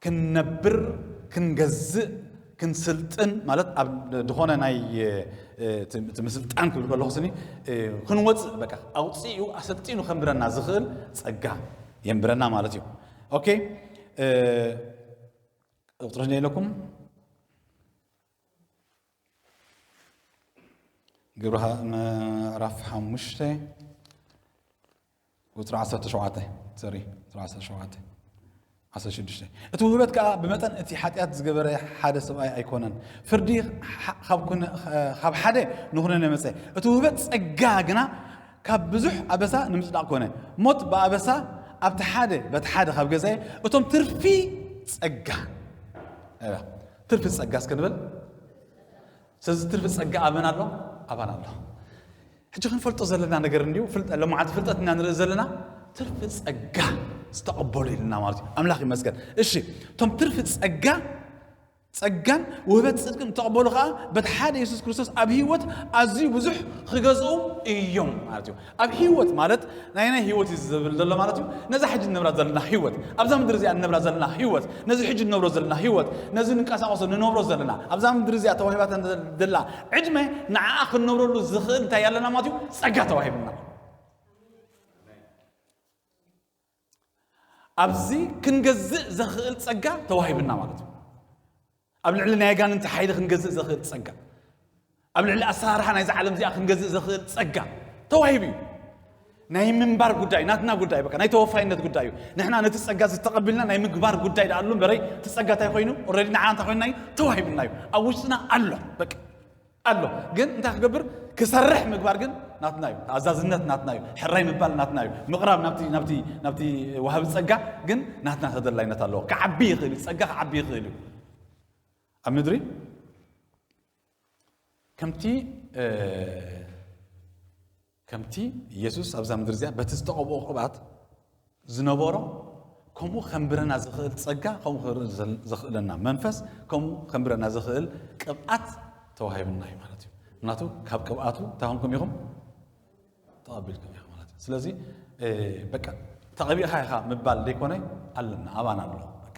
ክንነብር፣ ክንገዝእ፣ ክንስልጥን፣ ማለት ኣብ ዝኾነ ናይ፣ እ፣ እቲ፣ እቲ ምስልጣን ክብል ከለኹ ስኒ፣ እ፣ ክንወጽእ፣ በቃ፣ ኣውጺኡ፣ ኣሰልጢኑ ከንብረና ዝኽእል ጸጋ የንብረና ማለት እዩ። ኦኬ፣ እ፣ ቁጽሪ ክንደይ ኢለኩም? ግብረ ሃ-፣ ምዕራፍ ሓሙሽተ ቁጽሪ ዓሰርተ ሸውዓተ፣ ሶሪ፣ ቁጽሪ ዓሰርተ ሸውዓተ፣ ዓሰርተ ሽዱሽተ። እቲ ውህበት ከኣ ብመጠን እቲ ሓጢኣት ዝገበረ ሓደ ሰብኣይ ኣይኮነን። ፍርዲ ሓ-፣ ካብ ኩነ-፣ ካብ ሓደ ንኹነኔ መጸ። እቲ ውህበት ጸጋ ግና ካብ ብዙሕ ኣበሳ ንምጽዳቕ ኮነ። ሞት ብኣበሳ ኣብቲ ሓደ፣ በቲ ሓደ ካብ ገዛኤ፣ እቶም ትርፊ ጸጋ፣ እያ፣ ትርፊ ጸጋ እስከ ንበል። ስለዚ ትርፊ ጸጋ ኣበን ኣሎ፣ ኣባን ኣሎ። ሕጂ ክንፈልጦ ዘለና ነገር እንድዩ፣ ፍልጠ-፣ ሎማዓንቲ ፍልጠት ኢና ንርኢ ዘለና፣ ትርፊ ጸጋ ዝተቐበሉ ኢልና ማለት እዩ። ኣምላኽ ይመስገን። እሺ፣ እቶም ትርፊ ጸጋ፣ ጸጋን ውህበት ጽድቅን እተቐበሉ ኸኣ በቲ ሓደ የሱስ ክርስቶስ ኣብ ህይወት ኣዝዩ ብዙሕ ክገዝኡ እዮም ማለት እዩ። ኣብ ህይወት ማለት ናይ ናይ ህይወት እዩ ዝብል ዘሎ ማለት እዩ። ነዛ ሕጂ ንነብራ ዘለና ህይወት፣ ኣብዛ ምድሪ እዚኣ ንነብራ ዘለና ህይወት፣ ነዚ ሕጂ ንነብሮ ዘለና ህይወት፣ ነዚ ንንቀሳቐሶ ንነብሮ ዘለና፣ ኣብዛ ምድሪ እዚኣ ተዋሂባትና ዘላ ዕድመ ንዓኣ ክንነብረሉ ዝኽእል እንታይ ኣለና ማለት እዩ? ጸጋ ተዋሂብና። ኣብዚ ክንገዝእ ዘኽእል ጸጋ ተዋሂብና ማለት እዩ። ኣብ ልዕሊ ናይ ኣጋንንቲ ሓይሊ ክንገዝእ ዘኽእል ጸጋ፣ ኣብ ልዕሊ ኣሰራርሓ ናይዛ ዓለም እዚኣ ክንገዝእ ዘኽእል ጸጋ ተዋሂቡ እዩ። ናይ ምንባር ጉዳይ ናትና ጉዳይ፣ በቃ ናይ ተወፋይነት ጉዳይ እዩ። ንሕና ነቲ ጸጋ ዝተቐቢልና ናይ ምግባር ጉዳይ ደኣ ኣሎ እምበረይ፣ እቲ ጸጋ እንታይ ኮይኑ? ኦልሬዲ ንዓና እንታይ ኮይንና እዩ? ተዋሂብና እዩ። ኣብ ውሽጥና ኣሎ፣ በቃ ኣሎ። ግን እንታይ ክገብር? ክሰርሕ ምግባር ግን ናትና እዩ። ተኣዛዝነት ናትና እዩ። ሕራይ ምባል ናትና እዩ። ምቕራብ ናብቲ፣ ናብቲ፣ ናብቲ ወሃቢ ጸጋ ግን ናትና ተደላይነት ኣለዎ። ክዓቢ ይኽእል እዩ። ጸጋ ክዓቢ ይኽእል እዩ። ኣብ ምድሪ ከምቲ፣ እ፣ ከምቲ የሱስ ኣብዛ ምድሪ እዚኣ በቲ ዝተቐብኦ ቅብኣት ዝነበሮ ከምኡ ከንብረና ዝኽእል ጸጋ፣ ከምኡ ክርኢ ዘል-፣ ዘኽእለና መንፈስ፣ ከምኡ ከንብረና ዝኽእል ቅብኣት ተዋሂብና እዩ ማለት እዩ። ምክንያቱ ካብ ቅብኣቱ እንታይ ኾንኩም ኢኹም? ተቐቢልኩም ኢኹም ማለት እዩ። ስለዚ፣ እ፣ በቃ ተቐቢእካ ኢኻ ምባል ዘይኮነ ኣለና፣ ኣባና ኣሎ። በቃ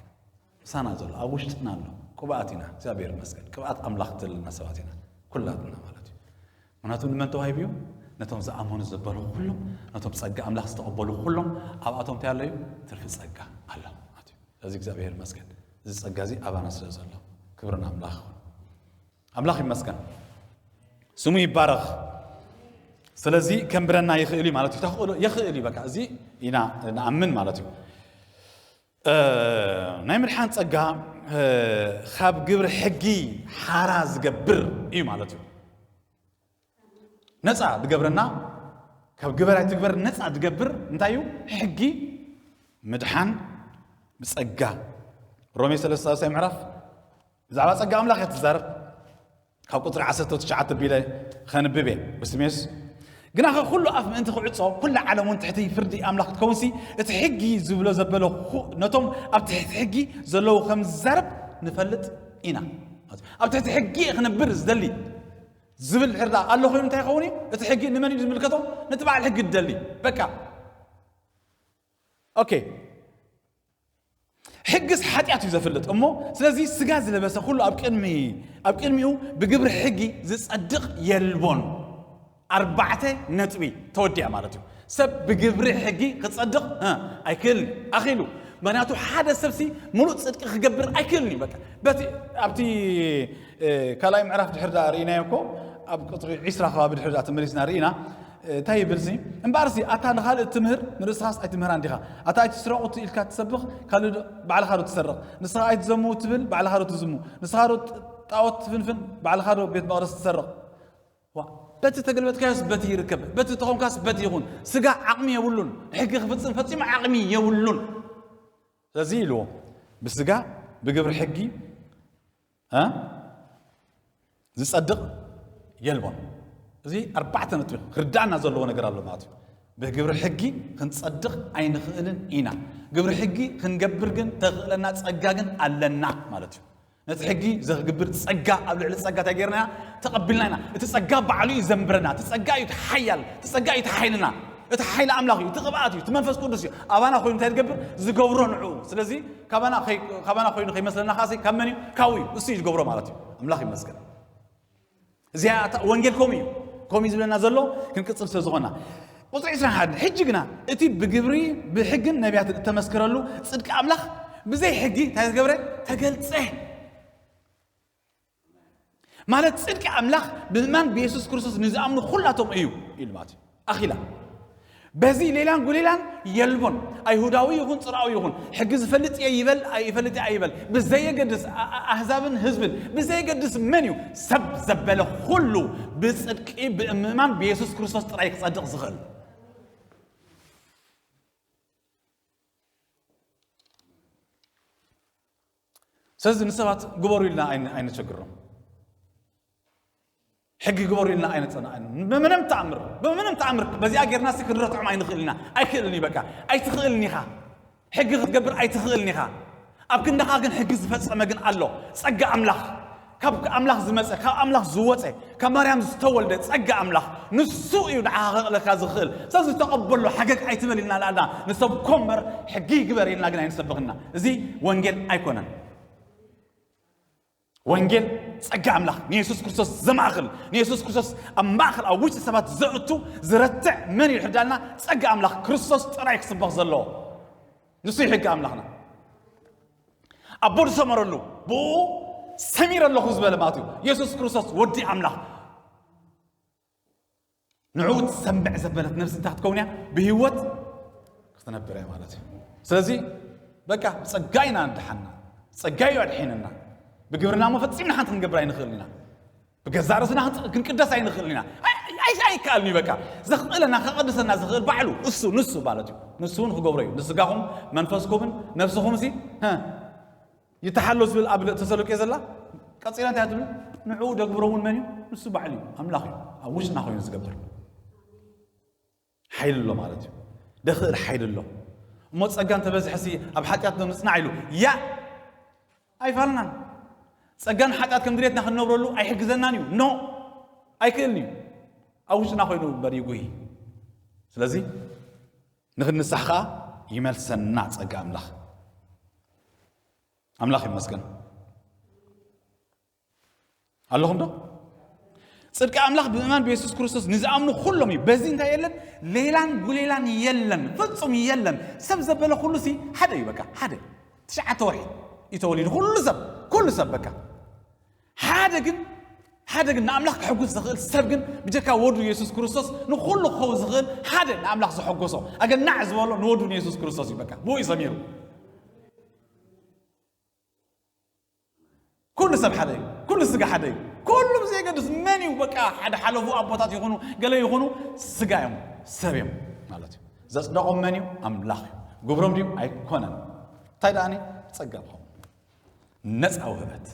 ምሳና ዘሎ፣ ኣብ ውሽጥና ኣሎ። ቅብኣት ኢና፣ እግዚኣብሔር ይመስገን። ቅብኣት ኣምላኽ ዘለና ሰባት ኢና፣ ኩላትና ማለት እዩ። ምክንያቱ ንመን ተዋሂቡ እዩ? ነቶም ዝኣመኑ ዘበሉ ኩሎም፣ ነቶም ጸጋ ኣምላኽ ዝተቐበሉ ኩሎም፣ ኣብኣቶም እንታይ ኣሎ እዩ? ትርፊ ጸጋ ኣሎ ማለት እዩ። ስለዚ እግዚኣብሔር ይመስገን፣ እዚ ጸጋ እዚ ኣባና ስለ ዘሎ፣ ክብሪ ንኣምላኽ ይኹን። ኣምላኽ ይመስገን፣ ስሙ ይባረኽ። ስለዚ ከንብረና ይኽእል እዩ ማለት እዩ። ተኽእሎ ይኽእል እዩ፣ በቃ እዚ ኢና ንኣምን ማለት እዩ። እ፣ ናይ ምድሓን ጸጋ፣ እ፣ ካብ ግብሪ ሕጊ ሓራ ዝገብር እዩ ማለት እዩ። ነፃ ዝገብረና፣ ካብ ግበር ኣይትግበር ነፃ ዝገብር እንታይ እዩ? ሕጊ ምድሓን ብጸጋ። ሮሜ ሰለስተ ሳልሳይ ምዕራፍ ብዛዕባ ጸጋ ኣምላኽ እያ ትዛረብ። ካብ ቁጽሪ ዓሰርተ ትሽዓተ ቢለ ኸንብብ እየ፣ ብስሜስ። ግናኸ ኩሉ ኣፍ ምእንቲ ክዕጾ፣ ኩላ ዓለም እውን ትሕቲ ፍርዲ ኣምላኽ ክትከውንሲ፣ እቲ ሕጊ ዝብሎ ዘበለ ኹ-፣ ነቶም ኣብ ትሕቲ ሕጊ ዘለዉ ከም ዝዛረብ ንፈልጥ ኢና። ኣብ ትሕቲ ሕጊ እየ ክነብር ዝደሊ ዝብል ድሕር ደኣ ኣሎ ኮይኑ እንታይ ይኸውን እዩ? እቲ ሕጊ ንመን እዩ ዝምልከቶ? ነቲ በዓል ሕጊ ዝደሊ። በቃ። ኦኬ። ሕግስ ሓጢኣት እዩ ዘፍልጥ እሞ፣ ስለዚ ስጋ ዝለበሰ ኩሉ ኣብ ቅድሚ፣ ኣብ ቅድሚኡ ብግብሪ ሕጊ ዝጸድቕ የልቦን። ኣርባዕተ ነጥቢ ተወዲኣ ማለት እዩ። ሰብ ብግብሪ ሕጊ ክጸድቕ፣ እ፣ ኣይክእልን። ኣኺሉ። ምኽንያቱ ሓደ ሰብሲ ምሉእ ጽድቂ ክገብር ኣይክእልን እዩ። በቃ። በቲ፣ ኣብቲ፣ እ፣ ካልኣይ ምዕራፍ ድሕር ደኣ ርኢናዮ እኮ፣ ኣብ ቁጽሪ ዒስራ ከባቢ ድሕር ደኣ ተመሊስና ርኢና፣ እ፣ እንታይ ይብል ሲ? እምበኣርሲ፣ ኣታ ንኻልእ እትምህር፣ ንርእስኻስ ኣይትምህራን ዲኻ? ኣታ ኣይትስረቑ ኢልካ ትሰብኽ፣ ካልእ ዶ-፣ ባዕልኻ ዶ ትሰርቕ? ንስኻ ኣይትዘሙ ትብል፣ ባዕልኻ ዶ ትዝሙ? ንስኻ ዶ ጣዖት ትፍንፍን፣ ባዕልኻ ዶ ቤት መቕደስ ትሰርቕ? ዋ፣ በቲ ተገልበጥካዮስ በቲ ይርከብ፣ በቲ ተኾንካስ በቲ ይኹን። ስጋ ዓቕሚ የብሉን፣ ሕጊ ክፍጽም ፈጺሙ ዓቕሚ የብሉን። ስለዚ ኢልዎ፣ ብስጋ ብግብሪ ሕጊ፣ እ፣ ዝጸድቕ የልቦን። እዚ ኣርባዕተ ነጥቢ ክርዳእና ዘለዎ ነገር ኣሎ ማለት እዩ። ብግብሪ ሕጊ ክንጸድቕ ኣይንኽእልን ኢና። ግብሪ ሕጊ ክንገብር ግን ተኽእለና ጸጋ ግን ኣለና ማለት እዩ። ነቲ ሕጊ ዘኽግብር ጸጋ ኣብ ልዕሊ ጸጋ እንታይ ጌርና ኢና? ተቐቢልና ኢና። እቲ ጸጋ ባዕሉ እዩ ዘንብረና። እቲ ጸጋ እዩ እቲ ሓያል። እቲ ጸጋ እዩ እቲ ሓይልና። እቲ ሓይሊ ኣምላኽ እዩ። እቲ ቅብኣት እዩ። እቲ መንፈስ ቅዱስ እዩ። ኣባና ኮይኑ እንታይ ዝገብር? ዝገብሮ ንዕኡ። ስለዚ ካባና ከይ-፣ ካባና ኮይኑ ከይመስለና ከኣ ካብ መን እዩ? ካብኡ እዩ። እሱ እዩ ዝገብሮ ማለት እዩ። ኣምላኽ ይመስገን። እዚኣ እታ ወንጌል ከምኡ እዩ። ከምኡ እዩ ዝብለና ዘሎ ክንቅጽል ስለ ዝኾና። ቁጽሪ ዕስራን ሓደን፣ ሕጂ ግና እቲ ብግብሪ ብሕግን ነቢያትን እተመስከረሉ ጽድቂ ኣምላኽ ብዘይ ሕጊ እንታይ ተገብረ? ተገልጸ። ማለት ጽድቂ ኣምላኽ ብምእማን ብየሱስ ክርስቶስ ንዝኣምኑ ኩላቶም እዩ ኢሉ ማለት እዩ። ኣኺላ። በዚ ሌላን ጉሌላን የልቦን። ኣይሁዳዊ ይኹን ጽርኣዊ ይኹን፣ ሕጊ ዝፈልጥ እየ ይበል ኣይፈልጥ እየ ኣይበል፣ ብዘየገድስ ኣ-፣ ኣ-፣ ኣህዛብን ህዝብን ብዘየገድስ መን እዩ፣ ሰብ ዘበለ ኩሉ ብጽድቂ ብምእማን ብየሱስ ክርስቶስ ጥራይ ክጸድቕ ዝኽእል። ስለዚ ንሰባት ግበሩ ኢልና ኣይን-፣ ኣይንቸግሮም። ሕጊ ግበሩ ኢልና ኣይነጸናዕን። ብምንም ተኣምር፣ ብምንም ተኣምር በዚኣ ጌርና ሲ ክንረትዖም ኣይንኽእልን ኢና። ኣይክእልን እዩ በቃ። ኣይትኽእልን ኢኻ። ሕጊ ክትገብር ኣይትኽእልን ኢኻ። ኣብ ክንዳኻ ግን ሕጊ ዝፈጸመ ግን ኣሎ። ጸጋ ኣምላኽ። ካብ ኣምላኽ ዝመጸ፣ ካብ ኣምላኽ ዝወጸ፣ ካብ ማርያም ዝተወልደ ጸጋ ኣምላኽ። ንሱ እዩ ንዓኻ ከቕለካ ዝኽእል። ስለዚ ተቐበሎ፣ ሓገግ ኣይትበል ኢልና ኣለና። ንሰብ ኮምበር ሕጊ ግበር ኢልና ግን ኣይንሰብኽና። እዚ ወንጌል ኣይኮነን። ወንጌል ጸጋ ኣምላኽ ንየሱስ ክርስቶስ ዘማእኽል፣ ንየሱስ ክርስቶስ ኣብ ማእከል ኣብ ውሽጢ ሰባት ዘእቱ ዝረትዕ መን እዩ? ሕዳልና ጸጋ ኣምላኽ ክርስቶስ ጥራይ ክስበኽ ዘለዎ። ንሱ እዩ ሕጊ ኣምላኽና። ኣቦ ዝሰመረሉ፣ ብኡ ሰሚረ ኣለኹ ዝበለ ማለት እዩ። የሱስ ክርስቶስ ወዲ ኣምላኽ። ንዕኡ ትሰምዕ ዘበለት ነፍሲ እንታይ ክትከውን እያ? ብህይወት ክትነብር እያ ማለት እዩ። ስለዚ በቃ ብጸጋ ኢና እንድሓና። ጸጋ እዩ ኣድሒንና። ብግብርና እሞ ፈጺምና ሓንቲ ክንገብር ኣይንኽእልን ኢና። ብገዛእ ርእስና ክንጽ-፣ ክንቅደስ ኣይንኽእልን ኢና። ኣይ-፣ ኣይ-፣ ኣይከኣልን እዩ በቃ። ዘኽእለና፣ ከቐድሰና ዝኽእል ባዕሉ እሱ፣ ንሱ ማለት እዩ። ንሱ እውን ክገብሮ እዩ። ንስጋኹም መንፈስኩምን ነፍስኹም ሲ፣ ሀ፣ ይተሓሎ ዝብል ኣብ ተሰሎቄ ዘላ ቀጺላ እንታይ ትብል? ንዕኡ ደግብሮ እውን መን እዩ? ንሱ ባዕሉ እዩ። ኣምላኽ እዩ። ኣብ ውሽጥና ኮይኑ ዝገብር። ሓይሊ ኣሎ ማለት እዩ። ደኽእል ሓይሊ ኣሎ። እሞ ጸጋ እንተበዝሐሲ ኣብ ሓጢኣት ዶ ንጽናዕ ኢሉ? ያ! ኣይፋልናን። ጸጋ ንሓጢኣት ከም ድሌትና ክንነብረሉ ኣይሕግዘናን እዩ። ኖ! ኣይክእልን እዩ። ኣብ ውሽጥና ኮይኑ እምበር ይጉሂ። ስለዚ ንኽንንሳሕ ከኣ ይመልሰና ጸጋ ኣምላኽ። ኣምላኽ ይመስገን። ኣለኹም ዶ? ጽድቂ ኣምላኽ ብምእማን ብየሱስ ክርስቶስ ንዝኣምኑ ኩሎም እዩ። በዚ እንታይ የለን? ሌላን ጉሌላን የለን። ፍጹም የለን። ሰብ ዘበለ ኩሉ ሲ ሓደ እዩ በቃ። ሓደ። ትሽዓተ ወርሒ እዩ ተወሊዱ። ኩሉ ሰብ፣ ኩሉ ሰብ በቃ። ሓደ ግን፣ ሓደ ግን ንኣምላኽ ከሕጉስ ዝኽእል ሰብ ግን ብጀካ ወዱ የሱስ ክርስቶስ ንኹሉ ክኸውን ዝኽእል ሓደ ንኣምላኽ ዘሐጎሶ፣ ኣገናዕ ዝበሎ ንወዱ ንየሱስ ክርስቶስ እዩ በቃ። ብኡ እዩ ሰሚሩ። ኩሉ ሰብ ሓደ እዩ። ኩሉ ስጋ ሓደ እዩ። ኩሉ ብዘየገድስ መን እዩ በቃ ሓደ ሓለፉ ኣቦታት ይኹኑ ገለ ይኹኑ ስጋ እዮም ሰብ እዮም ማለት እዩ። ዘጽደቖም መን እዩ? ኣምላኽ እዩ። ግብሮም ድዩ? ኣይኮነን። እንታይ ደኣኒ? ጸጋ ብኸም ነጻ ውህበት።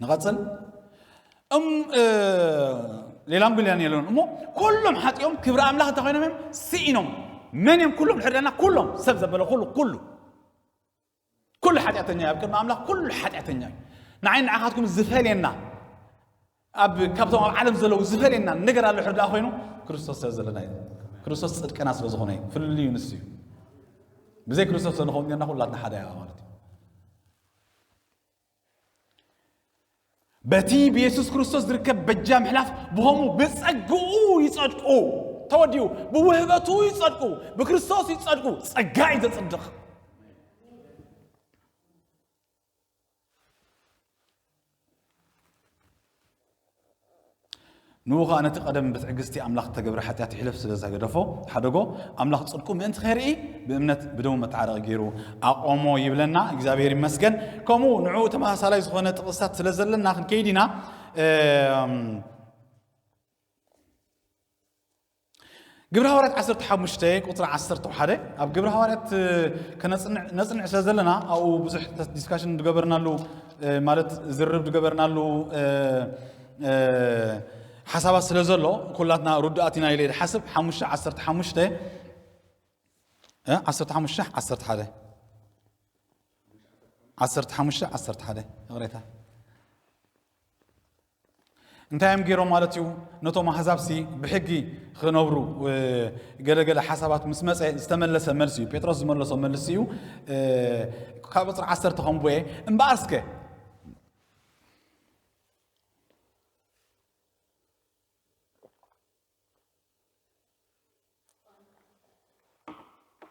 ንቐጽል። እም እ፣ ሌላም ጉልያን የለውን እሞ ኩሎም ሓጢኦም ክብሪ ኣምላኽ እንታይ ኮይኖም እዮም? ስኢኖም። መን እዮም ኩሎም? ሕርደና ኩሎም ሰብ ዘበለ ኩሉ ኩሉ ኩሉ ሓጢኣተኛ እዩ። ኣብ ቅድሚ ኣምላኽ ኩሉ ሓጢኣተኛ እዩ። ንዓይ ንዓኻትኩም ዝፈልየና ኣብ ካብቶም ኣብ ዓለም ዘለዉ ዝፈልየና ነገር ኣሎ ሕርዳ ኮይኑ ክርስቶስ ስለ ዘለና እዩ። ክርስቶስ ጽድቅና ስለ ዝኾነ እዩ። ፍልልዩ ንሱ እዩ። ብዘይ ክርስቶስ ዘንኸውን ጌርና ኩላትና ሓደ እያ ማለት እዩ። በቲ ብየሱስ ክርስቶስ ዝርከብ በጃ ምሕላፍ ብኸምኡ ብጸግኡ ይጸድቁ። ተወዲኡ ብውህበቱ ይጸድቁ። ብክርስቶስ ይጸድቁ። ጸጋ እዩ ዘጽድቕ። ንኡ ኸኣ ነቲ ቀደም ብትዕግስቲ ኣምላኽ እተገብረ ሓጢኣት ይሕለፍ ስለ ዘገደፎ፣ ሓደጎ፣ ኣምላኽ ጽድቁ ምእንቲ ኼርኢ ብእምነት ብደሙ መተዓረቒ ገይሩ ኣቖሞ ይብለና። እግዚኣብሔር ይመስገን። ከምኡ ንዕኡ ተመሳሳላይ ዝኾነ ጥቕስታት ስለ ዘለና ክንከይድ ኢና። እም፣ ግብረ ሃዋርያት ዓሰርተ ሓሙሽተ ቁጽሪ ዓሰርተ ሓደ፣ ኣብ ግብረ ሃዋርያት፣ እ፣ ከነጽንዕ፣ ነጽንዕ ስለ ዘለና፣ ኣብኡ ብዙሕ ተ-፣ ዲስካሽን ዝገበርናሉ፣ እ፣ ማለት ዝርርብ ዝገበርናሉ፣ እ፣ እ፣ ሓሳባት ስለ ዘሎ፣ ኩላትና ርዱኣት ኢና ኢለ እየ ዝሓስብ። ሓሙሽተ ዓሰርተ ሓሙሽተ፣ እ፣ ዓሰርተ ሓሙሽተ ዓሰርተ ሓደ። ዓሰርተ ሓሙሽተ ዓሰርተ ሓደ፣ ይቕሬታ። እንታይ እዮም ገይሮም ማለት እዩ? ነቶም ኣህዛብሲ ብሕጊ ክነብሩ፣ እ፣ ገለገለ ሓሳባት ምስ መጸ ዝተመለሰ መልሲ እዩ። ጴጥሮስ ዝመለሶ መልሲ እዩ። እ፣ ካብ ቁጽሪ ዓሰርተ ከንብቦ እየ። እምበኣር እስከ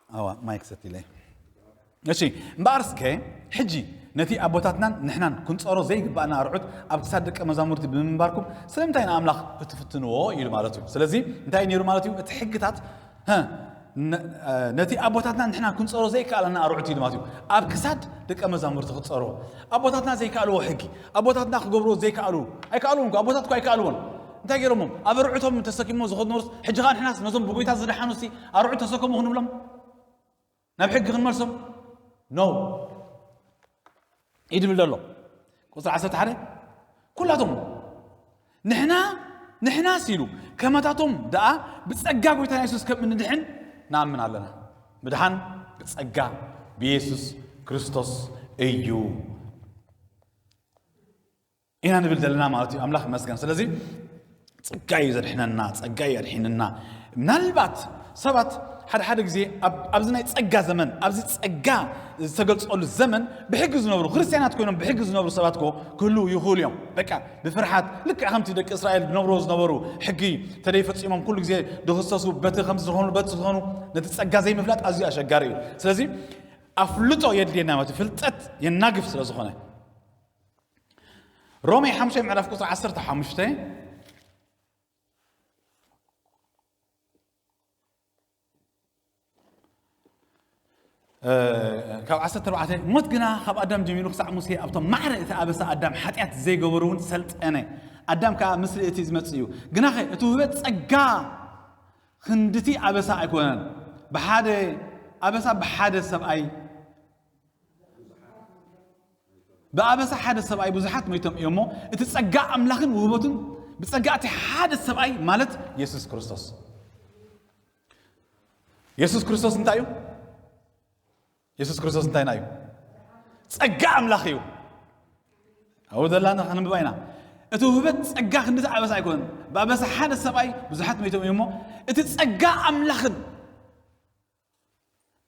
ኣዋ፣ ማይክ ሰቲለ። እሺ፣ እምበኣር እስከ ሕጂ ነቲ ኣቦታትናን ንሕናን ክንጾሮ ዘይግባእና ኣርዑት ኣብ ክሳድ ደቀ መዛሙርቲ ብምንባርኩም ስለምንታይ ንኣምላኽ እትፍትንዎ? ኢሉ ማለት እዩ። ስለዚ እንታይ ነይሩ ማለት እዩ? እቲ ሕግታት፣ ሀ፣ ነ-፣ እ፣ ነቲ ኣቦታትናን ንሕናን ክንጾሮ ዘይከኣለና ኣርዑት ኢሉ ማለት እዩ። ኣብ ክሳድ ደቀ መዛሙርቲ ክትጾርዎ። ኣቦታትና ዘይከኣልዎ ሕጊ፣ ኣቦታትና ክገብርዎ ዘይከኣሉ፣ ኣይከኣልዎን እኮ፣ ኣቦታት እኮ ኣይከኣልዎን። እንታይ ገይሮሞም? ኣብ ኣርዑቶም ተሰኪሞም ዝኸዱ ነበሩስ፣ ሕጂ ኸኣ ንሕናስ ነዞም ብጎይታ ዝደሓኑሲ ኣርዑት ተሰከሙ ክንብሎም? ናብ ሕጊ ክንመልሶም? ኖ። እዩ ድብል ዘሎ። ቁጽሪ ዓሰርተ ሓደ፣ ኩላቶም ንሕና፣ ንሕናስ ኢሉ ከመታቶም ደኣ ብጸጋ ጎይታና የሱስ ከም እንድሕን ንኣምን ኣለና። ምድሓን ብጸጋ ብየሱስ ክርስቶስ እዩ ኢና ንብል ዘለና ማለት እዩ። ኣምላኽ ይመስገን። ስለዚ ጸጋ እዩ ዘድሕነና፣ ጸጋ እዩ ኣድሒንና። ምናልባት ሰባት ሓደ ሓደ ግዜ ኣብ-፣ ኣብዚ ናይ ጸጋ ዘመን፣ ኣብዚ ጸጋ ዝተገልጸሉ ዘመን ብሕጊ ዝነብሩ፣ ክርስትያናት ኮይኖም ብሕጊ ዝነብሩ ሰባት እኮ ክህልዉ ይኽእሉ እዮም። በቃ ብፍርሓት፣ ልክዕ ከምቲ ደቂ እስራኤል ዝነብርዎ ዝነበሩ፣ ሕጊ ተደይፈጺሞም ኩሉ ግዜ ድኽሰሱ፣ በቲ ከምዚ ዝኾኑ፣ በቲ ዝኾኑ፣ ነቲ ጸጋ ዘይምፍላጥ ኣዝዩ ኣሸጋሪ እዩ። ስለዚ ኣፍልጦ የድልየና ማለት እዩ። ፍልጠት የናግፍ ስለ ዝኾነ። ሮሜ ሓሙሻይ ምዕራፍ ቁጽሪ ዓሰርተ ሓሙሽተ፣ እ፣ ካብ ዓሰርተ ኣርባዕተ፣ ሞት ግና ካብ ኣዳም ጀሚሩ ክሳዕ ሙሴ ኣብቶም ማዕረ እቲ ኣበሳ ኣዳም ሓጢኣት ዘይገበሩ እውን ሰልጠነ። ኣዳም ከኣ ምስሊ እቲ ዝመጽእ እዩ። ግናኸ እቲ ውህበት ጸጋ ክንድቲ ኣበሳ ኣይኮነን። ብሓደ ኣበሳ ብሓደ ሰብኣይ ብኣበሳ ሓደ ሰብኣይ ብዙሓት ሞይቶም እዮም እሞ፣ እቲ ጸጋ ኣምላኽን ውህበቱን ብጸጋ እቲ ሓደ ሰብኣይ ማለት የሱስ ክርስቶስ። የሱስ ክርስቶስ እንታይ እዩ? የሱስ ክርስቶስ እንታይና እዩ? ጸጋ ኣምላኽ እዩ። ኣብኡ ዘላና ከነንብባ ኢና። እቲ ውህበት ጸጋ ክንዲ ዝዓበሰ ኣይኮነን። ብኣበሳ ሓደ ሰብኣይ ብዙሓት መይቶም እዮም እሞ፣ እቲ ጸጋ ኣምላኽን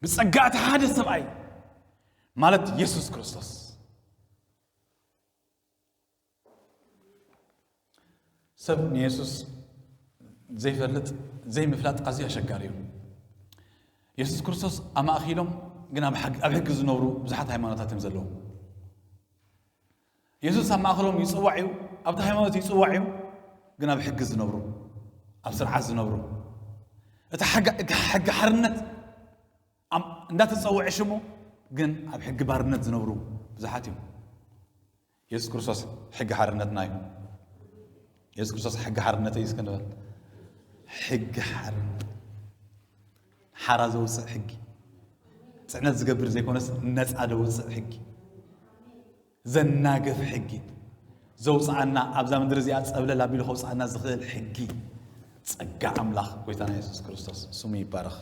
ብጸጋ እቲ ሓደ ሰብኣይ ማለት የሱስ ክርስቶስ። ሰብ ንየሱስ ዘይፈልጥ፣ ዘይምፍላጥ ኣዝዩ ኣሸጋሪ እዩ። የሱስ ክርስቶስ ኣማእኪሎም ግን ኣብ ሕግ-፣ ኣብ ሕጊ ዝነብሩ ብዙሓት ሃይማኖታት እዮም ዘለዉ። የሱስ ኣብ ማእከሎም ይጽዋዕ እዩ፣ ኣብቲ ሃይማኖት ይጽዋዕ እዩ፣ ግን ኣብ ሕጊ ዝነብሩ፣ ኣብ ስርዓት ዝነብሩ፣ እቲ ሓጋ-፣ እቲ ሕጊ ሓርነት ኣም-፣ እንዳተጸውዐ ሽሙ ግን ኣብ ሕጊ ባርነት ዝነብሩ ብዙሓት እዮም። የሱስ ክርስቶስ ሕጊ ሓርነትና እዩ። የሱስ ክርስቶስ ሕጊ ሓርነተይ እዩ እስከ ንበል። ሕጊ ሓርነት። ሓራ ዘውፅእ ሕጊ። ፅዕነት ዝገብር ዘይኮነስ ነፃ ዘውፅእ ሕጊ። ዘናግፍ ሕጊ። ዘውፅኣና ኣብዛ ምድሪ እዚኣ ፀብለል ኣቢሉ ከውፅኣና ዝኽእል ሕጊ። ጸጋ ኣምላኽ ጎይታና የሱስ ክርስቶስ ስሙ ይባረኽ።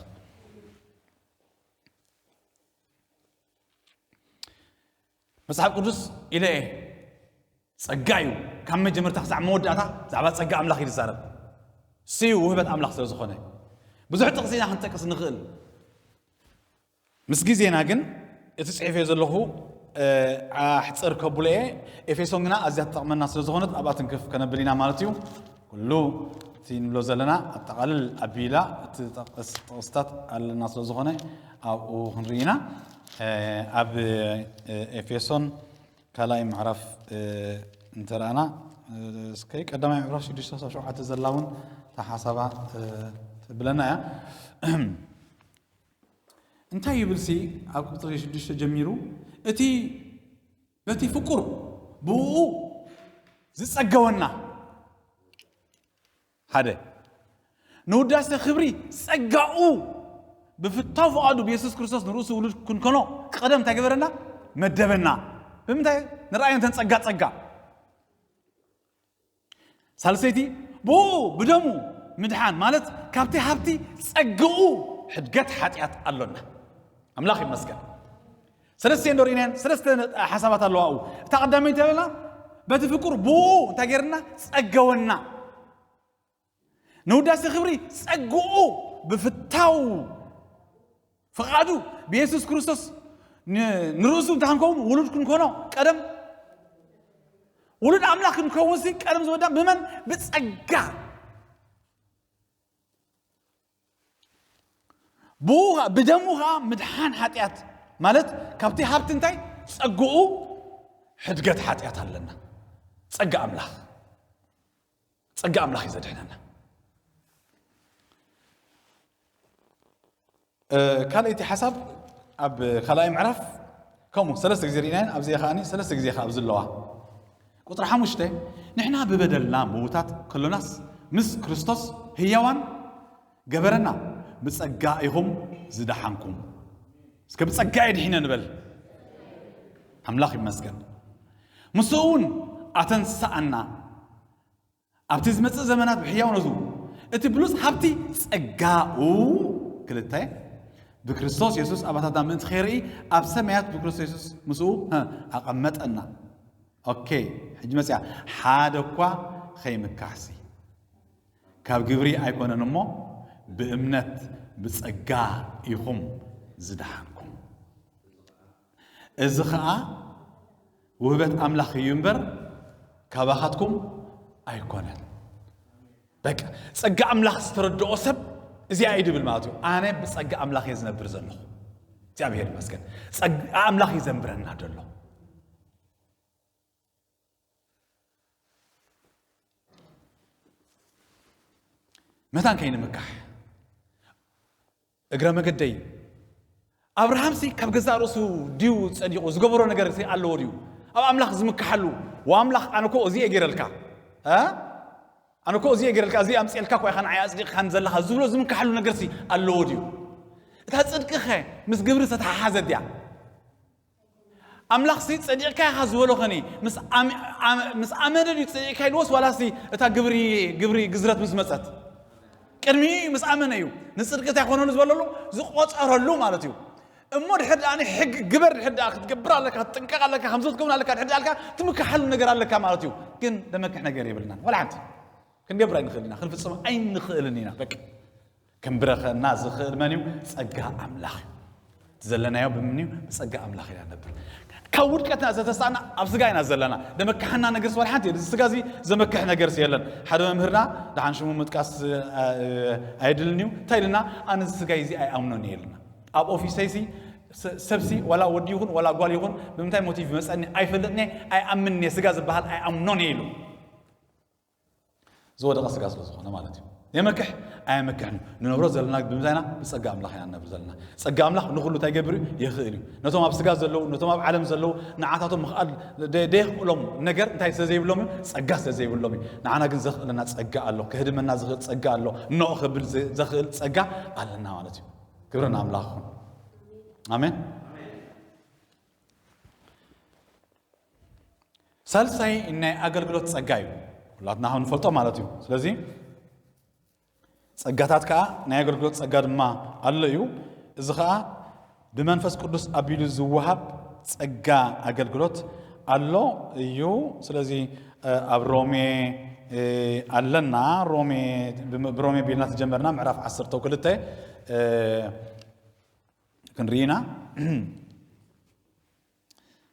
መጽሓፍ ቅዱስ ኢለ እየ፣ ጸጋ እዩ። ካብ መጀመርታ ክሳዕ መወዳእታ ብዛዕባ ጸጋ ኣምላኽ እዩ ዝዛረብ። ስዩ ውህበት ኣምላኽ ስለ ዝኾነ። ብዙሕ ጥቕሲ ኢና ክንጠቅስ ንኽእል። ምስ ግዜና ግን እቲ ጽሒፈዮ ዘለኹ፣ እ፣ ኣሕጽር ከብሎ እየ። ኤፌሶን ግና ኣዝያ ትጠቕመና ስለ ዝኾነት ኣብኣ ትንክፍ ከነብል ኢና ማለት እዩ። ኩሉ እቲ ንብሎ ዘለና ኣጠቓልል ኣቢላ እቲ ጠቕስ-፣ ጥቕስታት ኣለና ስለ ዝኾነ ኣብኡ ክንርኢ ኢና። እ፣ ኣብ፣ እ፣ ኤፌሶን ካልኣይ ምዕራፍ፣ እ፣ እንተረኣና፣ እ፣ እስከ ቀዳማይ ምዕራፍ ሽዱሽተ ክሳብ ሸውዓተ ዘላ እውን እታ ሓሳባ፣ እ፣ ትብለና እያ። እንታይ ይብልሲ ኣብ ቁጽሪ ሽዱሽተ ጀሚሩ፣ እቲ በቲ ፍቁር ብኡ ዝጸገወና፣ ሓደ፣ ንውዳሴ ክብሪ ጸጋኡ ብፍታው ፍቓዱ ብየሱስ ክርስቶስ ንርእሱ ውሉድ ክንኮኖ ቀደም እንታይ ገበረና? መደበና። ብምንታይ ንርኣዮ እንተን ጸጋ ጸጋ? ሳልሰይቲ፣ ብኡ ብደሙ ምድሓን ማለት ካብቲ ሃብቲ ጸግኡ ሕድገት ሓጢኣት ኣሎና። ኣምላኽ ይመስገን። ሰለስተ እንዶ ርኢናየን፣ ሰለስተ ሓሳባት ኣለዋ ኣብኡ። እታ ቀዳመይቲ ተበልና፣ በቲ ፍቁር ብኡ እንታይ ገይርና? ጸገወና። ንውዳሴ ክብሪ ጸግኡ ብፍታው ፍቓዱ ብየሱስ ክርስቶስ ን-፣ ንርእሱ እንታይ ክንከውን? ውሉድ ክንኮኖ ቀደም ውሉድ ኣምላኽ ክንከውን ሲ ቀደም ዝወዳ ብመን? ብጸጋ። ብኡ ኸ-፣ ብደሙ ኸኣ ምድሓን ሓጢኣት ማለት ካብቲ ሃብቲ እንታይ? ጸግኡ ሕድገት ሓጢኣት ኣለና። ጸጋ ኣምላኽ። ጸጋ ኣምላኽ እዩ ዘድሕነና። እ፣ ካልኣይቲ ሓሳብ ኣብ ካልኣይ ምዕራፍ ከምኡ ሰለስተ ግዜ ርኢናየን፣ ኣብዚኣ ከኣኒ ሰለስተ ግዜ ከኣ ኣብዚ ኣለዋ። ቁጽሪ ሓሙሽተ፣ ንሕና ብበደልና ምዉታት ከሎናስ ምስ ክርስቶስ ህያዋን ገበረና፣ ብጸጋ ኢኹም ዝደሓንኩም። እስከ ብጸጋ እየ ድሒነ ንበል። ኣምላኽ ይመስገን። ምስኡ እውን ኣተንስኣና፣ ኣብቲ ዝመጽእ ዘመናት ብሕያውነቱ እቲ ብሉጽ ሃብቲ ጸጋኡ፣ ክልተ፣ ብክርስቶስ የሱስ ኣባታትና ምእንቲ ኸይርኢ ኣብ ሰማያት ብክርስቶስ የሱስ ምስኡ፣ ሀ፣ ኣቐመጠና። ኦኬ፣ ሕጂ መጽያ፣ ሓደ እኳ ኸይምካሕሲ ካብ ግብሪ ኣይኮነን እሞ ብእምነት ብጸጋ ኢኹም ዝደሓንኩም። እዚ ኸኣ ውህበት ኣምላኽ እዩ እምበር ካባኻትኩም ኣይኮነን። በቃ፣ ጸጋ ኣምላኽ ዝተረድኦ ሰብ እዚኣ እዩ ድብል ማለት እዩ። ኣነ ብጸጋ ኣምላኽ እየ ዝነብር ዘለኹ። እግዚኣብሔር ይመስገን። ጸጋ ኣምላኽ እዩ ዘንብረና ዘሎ። መታን ከይንምካሕ፣ እግረ መገደይ፣ ኣብርሃምሲ ካብ ገዛእ ርእሱ ድዩ ጸዲቑ? ዝገበሮ ነገር ሲ ኣለዎ ድዩ? ኣብ ኣምላኽ ዝምክሓሉ፣ "ወኣምላኽ፣ ኣነ እኮ እዚ እየ ገይረልካ፣ እ? ኣነ እኮ እዚ እየ ገይረልካ፣ እዚ ኣምጽኤልካ እኮ ኢኻ ንዓይ ኣጽዲቕካን ዘለኻ" ዝብሎ ዝምክሓሉ ነገርሲ ኣለዎ ድዩ? እታ ጽድቅኸ ምስ ግብሪ ዝተተሓሓዘት ድያ? ኣምላኽሲ ጸዲቕካ ኢኻ ዝበሎ ኸኒ ምስ ኣም-፣ ኣም-፣ ምስ ኣመነ ድዩ ጸዲቕካ ኢልዎስ ዋላሲ እታ ግብሪ፣ ግብሪ ግዝረት ምስ መጸት? ቅድሚ ምስ ኣመነ እዩ ንጽድቂ እንታይ ኮነሉ ዝበለሉ ዝቆጸረሉ ማለት እዩ። እሞ ድሕር ደኣ ሕግ ግበር ድሕር ደኣ ክትገብር ኣለካ፣ ክትጥንቀቕ ኣለካ፣ ከምዚ ክትከውን ኣለካ ድሕር ደኣ ኣልካ ትምክሓሉ ነገር ኣለካ ማለት እዩ። ግን ደመክሕ ነገር የብልናን። ዋላ ሓንቲ ክንገብር ኣይንኽእል ኢና፣ ክንፍጽም ኣይንኽእልን ኢና። በቃ ክንብረኸና ዝኽእል መን እዩ? ጸጋ ኣምላኽ እዩ። እቲ ዘለናዮ ብምንዩ? ብጸጋ ኣምላኽ ኢና ነብር። ካብ ውድቀትና ዘተሳእና ኣብ ስጋ ኢና ዘለና። ደመክሓና ነገር ስዋል ሓንቲ እዚ ስጋ እዚ ዘመክሕ ነገር የለን። ሓደ መምህርና ደሓን ሽሙ ምጥቃስ ኣየድልን እዩ። እንታይ ኢልና? ኣነ እዚ ስጋ እዚ ኣይኣምኖን እየ ኢልና። ኣብ ኦፊሰይሲ ሰብሲ ዋላ ወዲ ይኹን ዋላ ጓል ይኹን ብምንታይ ሞቲቭ መጸኒ ኣይፈልጥን እየ፣ ኣይኣምንን እየ፣ ስጋ ዝበሃል ኣይኣምኖን እየ ኢሉ። ዝወደቐ ስጋ ስለ ዝኾነ ማለት እዩ። የመክሕ ኣየመክሕን እዩ። ንነብሮ ዘለና ብምንታይና? ብጸጋ ኣምላኽ ኢና ንነብር ዘለና። ጸጋ ኣምላኽ ንኹሉ እንታይ ይገብር እዩ? የኽእል እዩ። ነቶም ኣብ ስጋ ዘለዉ፣ ነቶም ኣብ ዓለም ዘለዉ ንዓታቶም ምኽኣል ደየኽእሎም ነገር እንታይ ስለ ዘይብሎም እዩ? ጸጋ ስለ ዘይብሎም እዩ። ንዓና ግን ዘኽእለና ጸጋ ኣሎ፣ ክህድመና ዝኽእል ጸጋ ኣሎ። ኖ ክብል ዘኽእል ጸጋ ኣለና ማለት እዩ። ክብሪ ንኣምላኽ ይኹን። ኣሜን። ሳልሳይ ናይ ኣገልግሎት ጸጋ እዩ፣ ኩላትና ንፈልጦ ማለት እዩ። ስለዚ ጸጋታት ከኣ ናይ ኣገልግሎት ጸጋ ድማ ኣሎ እዩ። እዚ ከኣ ብመንፈስ ቅዱስ ኣቢሉ ዝወሃብ ጸጋ ኣገልግሎት ኣሎ እዩ። ስለዚ ኣብ ሮሜ ኣለና፣ ሮሜ ብሮሜ ቢልና ተጀመርና ምዕራፍ ዓሰርተ ክልተ ክንርኢና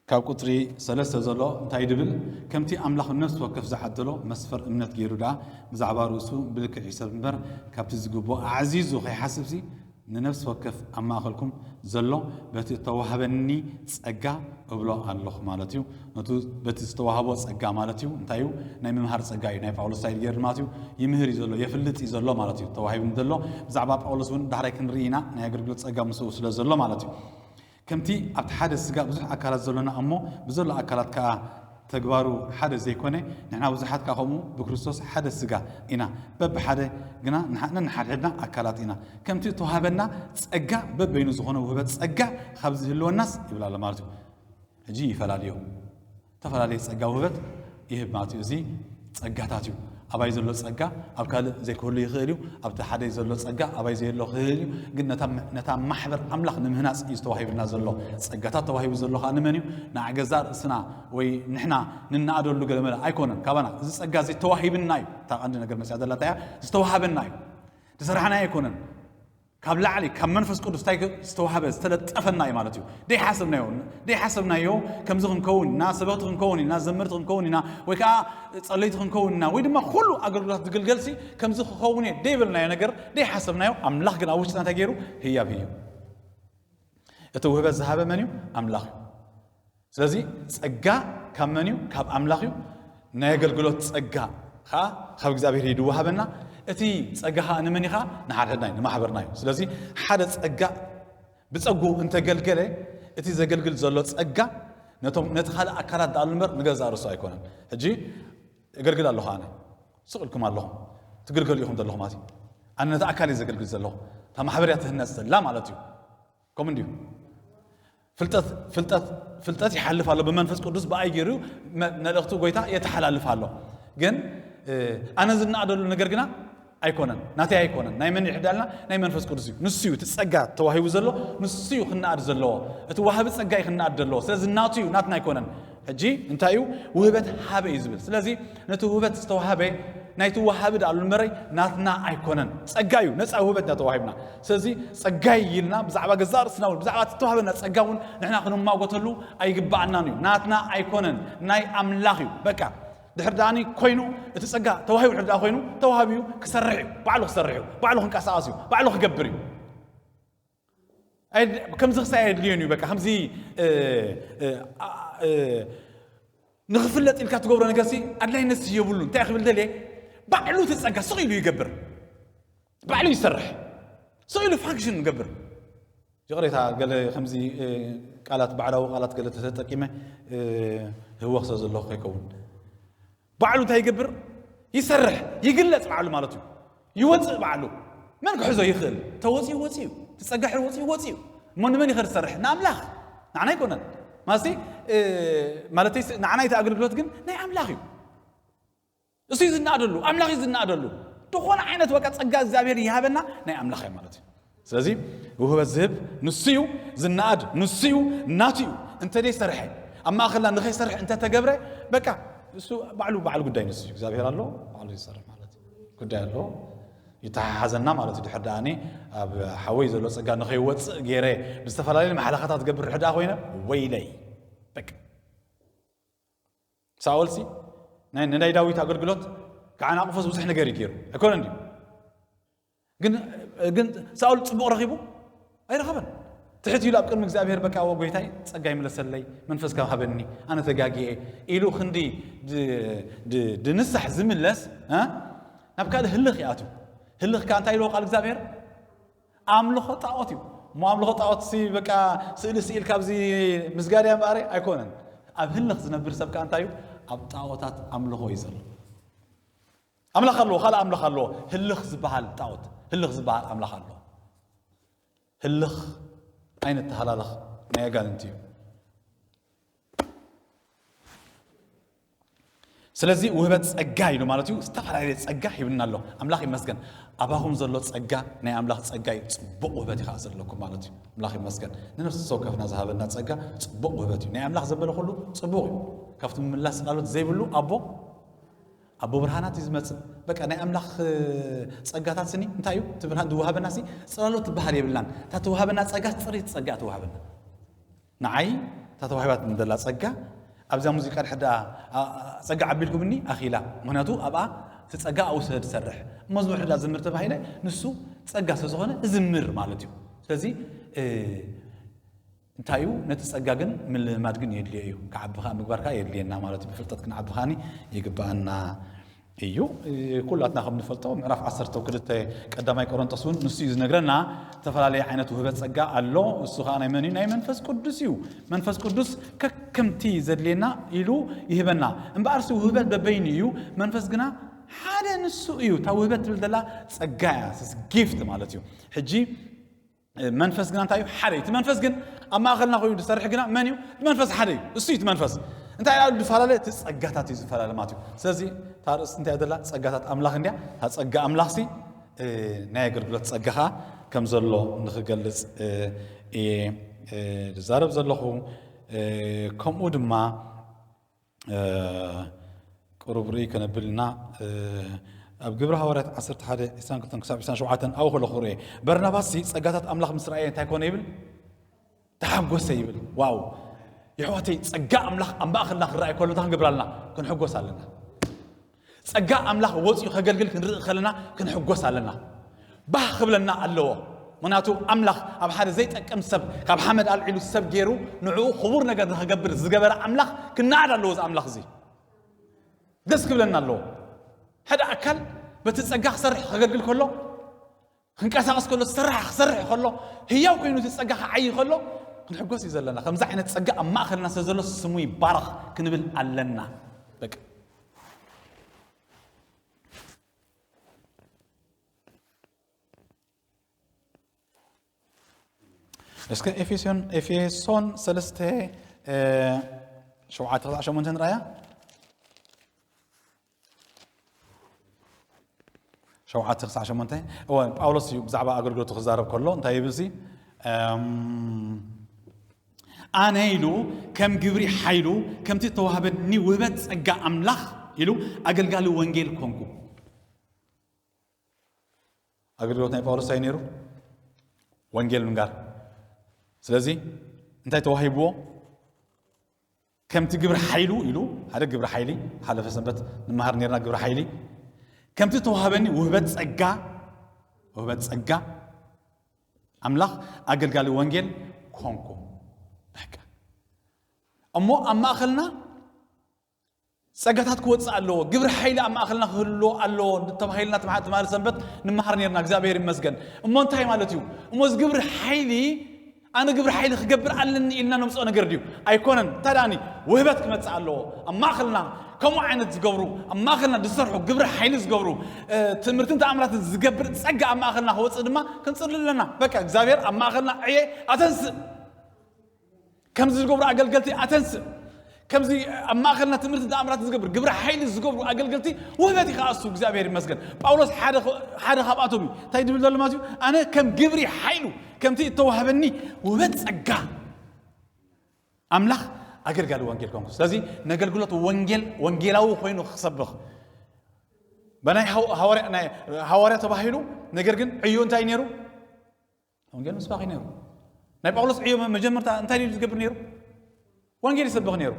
ካብ ቁጽሪ ሰለስተ ዘሎ እንታይ ድብል? ከምቲ ኣምላኽ ነፍሲ ወከፍ ዝዓደሎ መስፈር እምነት ገይሩ ደኣ ብዛዕባ ርእሱ ብልክዕ ይሰብ እምበር፣ ካብቲ ዝግብኦ ኣዕዚዙ ከይሓስብሲ ንነፍሲ ወከፍ ኣብ ማእከልኩም ዘሎ በቲ እተዋህበኒ ጸጋ እብሎ ኣለኹ ማለት እዩ። ነቱ በቲ ዝተዋህቦ ጸጋ ማለት እዩ እንታይ እዩ? ናይ ምምሃር ጸጋ እዩ። ናይ ጳውሎስ ስታይል ገይሩ ማለት እዩ። ይምህር እዩ ዘሎ፣ የፍልጥ እዩ ዘሎ ማለት እዩ። ተዋሂቡ ዘሎ ብዛዕባ ጳውሎስ እውን ዳሕራይ ክንርኢ ኢና። ናይ ኣገልግሎት ጸጋ ምስኡ ስለ ዘሎ ማለት እዩ። ከምቲ ኣብቲ ሓደ ስጋ ብዙሕ ኣካላት ዘሎና እሞ ብዘሎ ኣካላት ከኣ ተግባሩ ሓደ ዘይኮነ ንሕና ብዙሓት ከኣ ከምኡ ብክርስቶስ ሓደ ስጋ ኢና፣ በብሓደ ግና ንሓ- ነንሓድሕድና ኣካላት ኢና። ከምቲ እተዋህበና ጸጋ በበይኑ ዝኾነ ውህበት ጸጋ ካብ ዝህልወናስ ይብል ኣሎ ማለት እዩ። ሕጂ ይፈላለዮ ተፈላለየ ጸጋ ውህበት ይህብ ማለት እዩ። እዚ ጸጋታት እዩ። ኣባይ ዘሎ ጸጋ ኣብ ካልእ ዘይክህሉ ይኽእል እዩ። ኣብቲ ሓደ ዘሎ ጸጋ ኣባይ ዘየሎ ክህል እዩ። ግን ነታ ነታ ማሕበር ኣምላኽ ንምህናጽ እዩ ዝተዋሂብና ዘሎ። ጸጋታት ተዋሂቡ ዘሎ ከኣ ንመን እዩ? ንገዛእ ርእስና ወይ ንሕና ንነኣደሉ ገለ መለ ኣይኮነን። ካባና እዚ ጸጋ እዚ ተዋሂብና እዩ። እታ ቀንዲ ነገር መጽያ ዘላ እንታይ እያ? ዝተዋሃበና እዩ። ዝሰራሕናዮ ኣይኮነን። ካብ ላዕሊ ካብ መንፈስ ቅዱስ እንታይ ዝተዋህበ ዝተለጠፈና እዩ ማለት እዩ። ደይሓሰብናዮ ደይሓሰብናዮ ከምዚ ክንከውን ኢና፣ ሰበኽቲ ክንከውን ኢና፣ ዘመርቲ ክንከውን ኢና፣ ወይ ከዓ ጸለይቲ ክንከውን ኢና፣ ወይ ድማ ኩሉ ኣገልግሎት ዝግልገልሲ ከምዚ ክኸውን እየ ደይበልናዮ ነገር ደይሓሰብናዮ ኣምላኽ ግን ኣብ ውሽጥና እንታይ ገይሩ? ህያብ ህዩ። እቲ ውህበት ዝሃበ መን እዩ? ኣምላኽ እዩ። ስለዚ ጸጋ ካብ መን እዩ? ካብ ኣምላኽ እዩ። ናይ ኣገልግሎት ጸጋ ከዓ ካብ እግዚኣብሔር እዩ ዝወሃበና። እቲ ጸጋ ከዓ ንመን እዩ? ከዓ ንሓድሕድና እዩ፣ ንማሕበርና እዩ። ስለዚ ሓደ ጸጋ ብጸጉ እንተገልገለ እቲ ዘገልግል ዘሎ ጸጋ ነቶም ነቲ ካልእ ኣካላት ደኣሉ እምበር ንገዛእ ርእሱ ኣይኮነን። ሕጂ እገልግል ኣለኹ ኣነ፣ ስቕ ኢልኩም ኣለኹም ትግልገሉ ኢኹም ዘለኹም ማለት እዩ። ኣነ ነቲ ኣካል እየ ዘገልግል ዘለኹ፣ እታ ማሕበር እያ ትህነጽ ዘላ ማለት እዩ። ከምኡ እንድዩ። ፍልጠት ፍልጠት ፍልጠት ይሓልፍ ኣሎ ብመንፈስ ቅዱስ ብኣይ ገይሩ መ- መልእኽቲ ጎይታ የተሓላልፍ ኣሎ። ግን እ፣ ኣነ ዝናኣደሉ ነገር ግና ኣይኮነን፣ ናተይ ኣይኮነን። ናይ መን ይሕዳልና? ናይ መንፈስ ቅዱስ እዩ። ንሱ እዩ እቲ ጸጋ ተዋሂቡ ዘሎ፣ ንሱ እዩ ክናኣድ ዘለዎ። እቲ ዋሃቢ ጸጋ እዩ ክናኣድ ዘለዎ። ስለዚ ናቱ እዩ፣ ናትና ኣይኮነን። ሕጂ እንታይ እዩ? ውህበት ሃበ እዩ ዝብል። ስለዚ ነቲ ውህበት ዝተዋሃበ ናይቲ ወሃቢ ደኣ ኣሉ እምበረይ ናትና ኣይኮነን። ጸጋ እዩ፣ ነጻ ውህበት ኢና ተዋሂብና። ስለዚ ጸጋይ ኢልና ብዛዕባ ገዛእ ርእስና እውን ብዛዕባ እቲ ተዋህበና ጸጋ እውን ንሕና ክንማጎተሉ ኣይግባኣናን እዩ። ናትና ኣይኮነን፣ ናይ ኣምላኽ እዩ። በቃ ድሕር ደኣኒ ኮይኑ እቲ ጸጋ ተዋሂቡ ድሕር ደኣ ኮይኑ ተዋሂቡ እዩ፣ ክሰርሕ እዩ፣ ባዕሉ ክሰርሕ እዩ፣ ባዕሉ ክንቀሳቐስ እዩ፣ ባዕሉ ክገብር እዩ። ኣይ- ከምዚ ክሳይ ኣየድልዮን እዩ። በቃ ከምዚ እ፣ እ፣ ኣ- እ፣ ንኽፍለጥ ኢልካ ትገብሮ ነገርሲ ኣድላይነት የብሉን። እንታይ ክብል ደልየ? ባዕሉ እቲ ጸጋ ስቕ ኢሉ ይገብር፣ ባዕሉ ይሰርሕ፣ ስቕ ኢሉ ፋንክሽን ይገብር። ይቕሬታ ገለ ከምዚ እ፣ ቃላት ባዕዳዊ ቃላት ገለ ተተጠቂመ እ፣ ህወኽ ስለ ዘለኹ ከይከውን ባዕሉ እንታይ ይገብር? ይሰርሕ፣ ይግለጽ ባዕሉ ማለት እዩ። ይወጽእ ባዕሉ። መን ክሕዞ ይኽእል? ተወጺኡ ወጺኡ፣ ትጸጋሕ ወጺኡ ወጺኡ። እሞ ንመን ይኸድ ዝሰርሕ? ንኣምላኽ። ንዓና ኣይኮነን። ማለትሲ እ፣ ማለተይ ስ- ንዓና እቲ ኣገልግሎት ግን ናይ ኣምላኽ እዩ። እሱ እዩ ዝናኣደሉ፣ ኣምላኽ እዩ ዝናኣደሉ። ዝኾነ ዓይነት በቃ ጸጋ እግዚኣብሔር ይሃበና ናይ ኣምላኽ እዩ ማለት እዩ። ስለዚ ውህበት ዝህብ ንሱ እዩ፣ ዝነኣድ ንሱ እዩ፣ ናቱ እዩ። እንተ ደይ ሰርሐ ኣብ ማእኸልና ንኸይሰርሕ እንተ ተገብረ በቃ እሱ ባዕሉ ባዕሉ ጉዳይ ንሱ እዩ። እግዚኣብሔር ኣሎ ባዕሉ ይሰርሕ ማለት እዩ። ጉዳይ ኣሎ ይተሓሓዘና ማለት እዩ። ድሕር ደኣኒ ኣብ ሓወይ ዘሎ ጸጋ ንኸይወፅእ ገይረ ብዝተፈላለዩ መሓለኻታት ገብር ድሕር ደኣ ኮይነ ወይለይ በቃ ሳኦልሲ ናይ ንናይ ዳዊት ኣገልግሎት ክዓናቕፎስ ብዙሕ ነገር እዩ ገይሩ ኣይኮነን ድዩ? ግን ግን ሳኦል ጽቡቕ ረኺቡ ኣይረኸበን። ትሕት ኢሉ ኣብ ቅድሚ እግዚኣብሔር በቃ ወ ጎይታይ ጸጋ ይምለሰለይ መንፈስካ ሃበኒ ኣነ ተጋጊኤ ኢሉ ክንዲ ድ- ድ- ድንሳሕ ዝምለስ እ? ናብ ካልእ ህልኽ ይኣቱ። ህልኽ ከኣ እንታይ ኢልዎ ቃል እግዚኣብሔር? ኣምልኾ ጣዖት እዩ። እሞ ኣምልኾ ጣዖት ሲ በቃ ስእሊ ስኢል ካብዚ ምስጋድ እያ እምበኣር ኣይኮነን። ኣብ ህልኽ ዝነብር ሰብ ከኣ እንታይ እዩ? ኣብ ጣዖታት ኣምልኾ እዩ ዘሎ። ኣምላኽ ኣለዎ፣ ካልእ ኣምላኽ ኣለዎ። ህልኽ ዝበሃል ጣዖት፣ ህልኽ ዝበሃል ኣምላኽ ኣለዎ። ህልኽ ኣይንተሃላለኽ ናይ ኣጋንንቲ እዩ። ስለዚ ውህበት ጸጋ ኢሉ ማለት እዩ። ዝተፈላለየ ጸጋ ሂብና ኣሎ። ኣምላኽ ይመስገን። ኣባኹም ዘሎ ጸጋ ናይ ኣምላኽ ጸጋ እዩ። ጽቡቕ ውህበት እዩ ከኣ ዘለኩም ማለት እዩ። ኣምላኽ ይመስገን። ንነፍሲ ወከፍና ዝሃበና ጸጋ ጽቡቕ ውህበት እዩ። ናይ ኣምላኽ ዘበለ ኩሉ ጽቡቕ እዩ። ካብቲ ምምላስ ጽላሎት ዘይብሉ ኣቦ ኣቦ ብርሃናት እዩ ዝመጽእ። በቃ ናይ ኣምላኽ እ፣ ጸጋታት ስኒ እንታይ እዩ? እቲ ብርሃን ዝወሃበና ሲ ጽላሎት ትበሃል የብላን። እታ ትወሃበና ጸጋ ጽሬት ጸጋ ትወሃበና። ንዓይ እታ ተዋሂባት ንደላ ጸጋ ኣብዛ ሙዚቃ ድሕር ደኣ ጸጋ ዓቢልኩምኒ ኣኺላ። ምኽንያቱ ኣብኣ እቲ ጸጋ ኣብኡ ስለ ዝሰርሕ። መዝሙር ድሕር ደኣ ዝምር ተባሂለ ንሱ ጸጋ ስለ ዝኾነ እዝምር ማለት እዩ። ስለዚ እ፣ እንታይ እዩ? ነቲ ጸጋ ግን ምልማድ ግን የድልዮ እዩ። ክዓቢ ከኣ ምግባር ከኣ የድልየና ማለት እዩ። ብፍልጠት ክንዓቢ ከኣኒ ይግብኣና እዩ። እ፣ ኩላትና ከም ንፈልጦ ምዕራፍ ዓሰርተ ክልተ ቀዳማይ ቆሮንጦስ እውን ንሱ እዩ ዝነግረና። ዝተፈላለየ ዓይነት ውህበት ጸጋ ኣሎ። እሱ ከኣ ናይ መን እዩ? ናይ መንፈስ ቅዱስ እዩ። መንፈስ ቅዱስ ከከምቲ ዘድልየና ኢሉ ይህበና። እምበኣርሲ ውህበት በበይኑ እዩ። መንፈስ ግና ሓደ ንሱ እዩ። እታ ውህበት ትብል ዘላ ጸጋ እያ። ጊፍት ማለት እዩ። ሕጂ መንፈስ ግና እንታይ እዩ? ሓደ እዩ። እቲ መንፈስ ግን ኣብ ማእኸልና ኮይኑ ዝሰርሕ ግና መን እዩ? እቲ መንፈስ ሓደ እዩ። እሱ እዩ እቲ መንፈስ። እንታይ እዩ ዝፈላለ? እቲ ጸጋታት እዩ ዝፈላለ ማለት እዩ። ስለዚ እታ ርእሲ እንታይ እያ ዘላ? ጸጋታት ኣምላኽ እንድያ። እታ ጸጋ ኣምላኽሲ፣ እ፣ ናይ ኣገልግሎት ጸጋ ኸኣ ከም ዘሎ ንኽገልጽ፣ እ፣ እየ፣ እ፣ ዝዛረብ ዘለኹ። እ፣ ከምኡ ድማ እ፣ ቅሩብ ርእይ ከነብል ኢና። እ፣ ኣብ ግብሪ ሃዋርያት ዓሰርተ ሓደ፣ ዕስራን ክልተን ክሳብ ዕስራን ሸውዓተን ኣብኡ ከለኹ ርእየ። በርናባስሲ ጸጋታት ኣምላኽ ምስ ረኣየ እንታይ ኮነ ይብል? ተሓጎሰ ይብል። ዋው! የሕዋተይ፣ ጸጋ ኣምላኽ ኣብ ማእከልና ክረኣይ ከሎ እንታይ ክንገብር ኣለና? ክንሕጎስ ኣለና። ጸጋ ኣምላኽ ወጺኡ ከገልግል ክንርኢ ከለና ክንሕጎስ ኣለና። ባህ ክብለና ኣለዎ። ምኽንያቱ ኣምላኽ ኣብ ሓደ ዘይጠቅም ሰብ ካብ ሓመድ ኣልዒሉ ሰብ ገይሩ ንዕኡ ክቡር ነገር ንኽገብር ዝገበረ ኣምላኽ ክነኣድ ኣለዎ። እዚ ኣምላኽ እዚ ደስ ክብለና ኣለዎ። ሓደ ኣካል በቲ ጸጋ ክሰርሕ ከገልግል ከሎ ክንቀሳቐስ ከሎ ዝሰርሕ ክሰርሕ ከሎ ህያው ኮይኑ እቲ ጸጋ ክዓይ ከሎ ክንሕጎስ እዩ ዘለና። ከምዚ ዓይነት ጸጋ ኣብ ማእከልና ስለ ዘሎ ስሙ ይባረኽ ክንብል ኣለና። በቃ እስከ ኤፌሶን፣ ኤፌሶን ሰለስተ፣ እ፣ ሸውዓተ ክሳዕ ሸሞንተ ንርኣያ። ሸውዓተ ክሳዕ ሸሞንተ። እወ፣ ጳውሎስ እዩ ብዛዕባ ኣገልግሎቱ ክዛረብ ከሎ እንታይ ይብል ሲ? እም፣ ኣነ ኢሉ ከም ግብሪ ሓይሉ ከምቲ ተዋህበኒ ውህበት ጸጋ ኣምላኽ ኢሉ ኣገልጋሊ ወንጌል ኮንኩ። ኣገልግሎት ናይ ጳውሎስ እንታይ ነይሩ? ወንጌል ምንጋር። ስለዚ እንታይ ተዋሂብዎ? ከምቲ ግብሪ ሓይሉ ኢሉ፣ ሓደ ግብሪ ሓይሊ፣ ሓለፈ ሰንበት ንመሃር ነርና ግብሪ ሓይሊ። ከምቲ ተዋህበኒ ውህበት ጸጋ፣ ውህበት ጸጋ ኣምላኽ ኣገልጋሊ ወንጌል ኮንኩ። በቃ። እሞ ኣብ ማእኸልና ጸጋታት ክወጽእ ኣለዎ። ግብሪ ሓይሊ ኣብ ማእኸልና ክህልዎ ኣለዎ ተባሂልና ትማ-፣ ትማሊ ሰንበት ንመሃር ነርና። እግዚኣብሔር ይመስገን። እሞ እንታይ ማለት እዩ? እሞ እዚ ግብሪ ሓይሊ፣ ኣነ ግብሪ ሓይሊ ክገብር ኣለኒ ኢልና ነምጽኦ ነገር ድዩ? ኣይኮነን። እንታይ ደኣኒ? ውህበት ክመጽእ ኣለዎ። ኣብ ማእኸልና ከምኡ ዓይነት ዝገብሩ፣ ኣብ ማእኸልና ዝሰርሑ፣ ግብሪ ሓይሊ ዝገብሩ፣ እ፣ ትምህርትን ተኣምራትን ዝገብር ጸጋ ኣብ ማእኸልና ክወጽእ ድማ ክንጽሊ ኣለና። በቃ እግዚኣብሔር ኣብ ማእኸልና ዕየ ኣተንስእ። ከምዚ ዝገብሩ ኣገልገልቲ ኣተንስእ። ከምዚ ኣብ ማእኸልና ትምህርቲ ተኣምራት ዝገብር፣ ግብሪ ሓይሊ ዝገብሩ ኣገልገልቲ ውህበት ይከኣሱ። እግዚኣብሔር ይመስገን። ጳውሎስ ሓደ ኸ-፣ ሓደ ካብኣቶም እዩ። እንታይ ድብል ዘሎ ማለት እዩ? ኣነ ከም ግብሪ ሓይሉ፣ ከምቲ እተዋህበኒ ውህበት ጸጋ ኣምላኽ ኣገልጋሊ ወንጌል ኮንኩ። ስለዚ ነገልግሎት ወንጌል፣ ወንጌላዊ ኮይኑ ክሰብኽ በናይ ሃው-፣ ሃዋርያ፣ ናይ ሃዋርያ ተባሂሉ፣ ነገር ግን ዕዮ እንታይ ነይሩ? ወንጌል ምስባኽ እዩ ነይሩ። ናይ ጳውሎስ ዕዮ መ-፣ መጀመርታ እንታይ ድዩ ዝገብር ነይሩ? ወንጌል ይሰብኽ ነይሩ።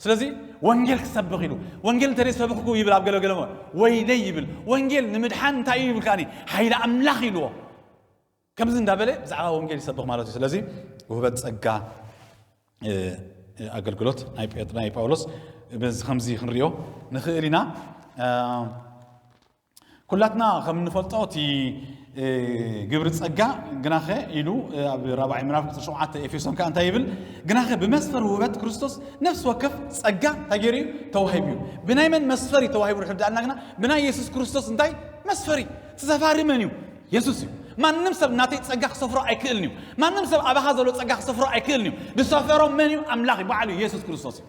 ስለዚ ወንጌል ክሰብኽ ኢሉ፣ ወንጌል እንተ ሰብኽኩ ይብል ኣብ ገለ ገለ፣ ወይለይ ይብል። ወንጌል ንምድሓን እንታይ እዩ ይብል ከኣኒ? ሓይሊ ኣምላኽ ኢልዎ። ከምዚ እንዳበለ ብዛዕባ ወንጌል ይሰብኽ ማለት እዩ። ስለዚ ውህበት ጸጋ፣ እ፣ እ፣ ኣገልግሎት ናይ ጴጥ-፣ ናይ ጳውሎስ በዚ ከምዚ ክንሪኦ ንኽእል ኢና። እ፣ ኩላትና ከም እንፈልጦ እቲ፣ እ፣ ግብሪ ጸጋ ግናኸ ኢሉ፣ እ፣ ኣብ ራብዓይ ምዕራፍ ቁጽሪ ሸውዓተ ኤፌሶን ከኣ እንታይ ይብል? ግናኸ ብመስፈር ውህበት ክርስቶስ ነፍሲ ወከፍ ጸጋ እንታይ ገይሩ እዩ? ተዋሂቡ እዩ። ብናይ መን መስፈር እዩ ተዋሂቡ? ንሕዳልና ግና ብናይ የሱስ ክርስቶስ እንታይ መስፈሪ? እቲ ሰፋሪ መን እዩ? የሱስ እዩ። ማንም ሰብ ናተይ ጸጋ ክሰፍሮ ኣይክእልን እዩ። ማንም ሰብ ኣባኻ ዘሎ ጸጋ ክሰፍሮ ኣይክእልን እዩ። ዝሰፈሮ መን እዩ? ኣምላኽ እዩ፣ ባዕሉ የሱስ ክርስቶስ እዩ።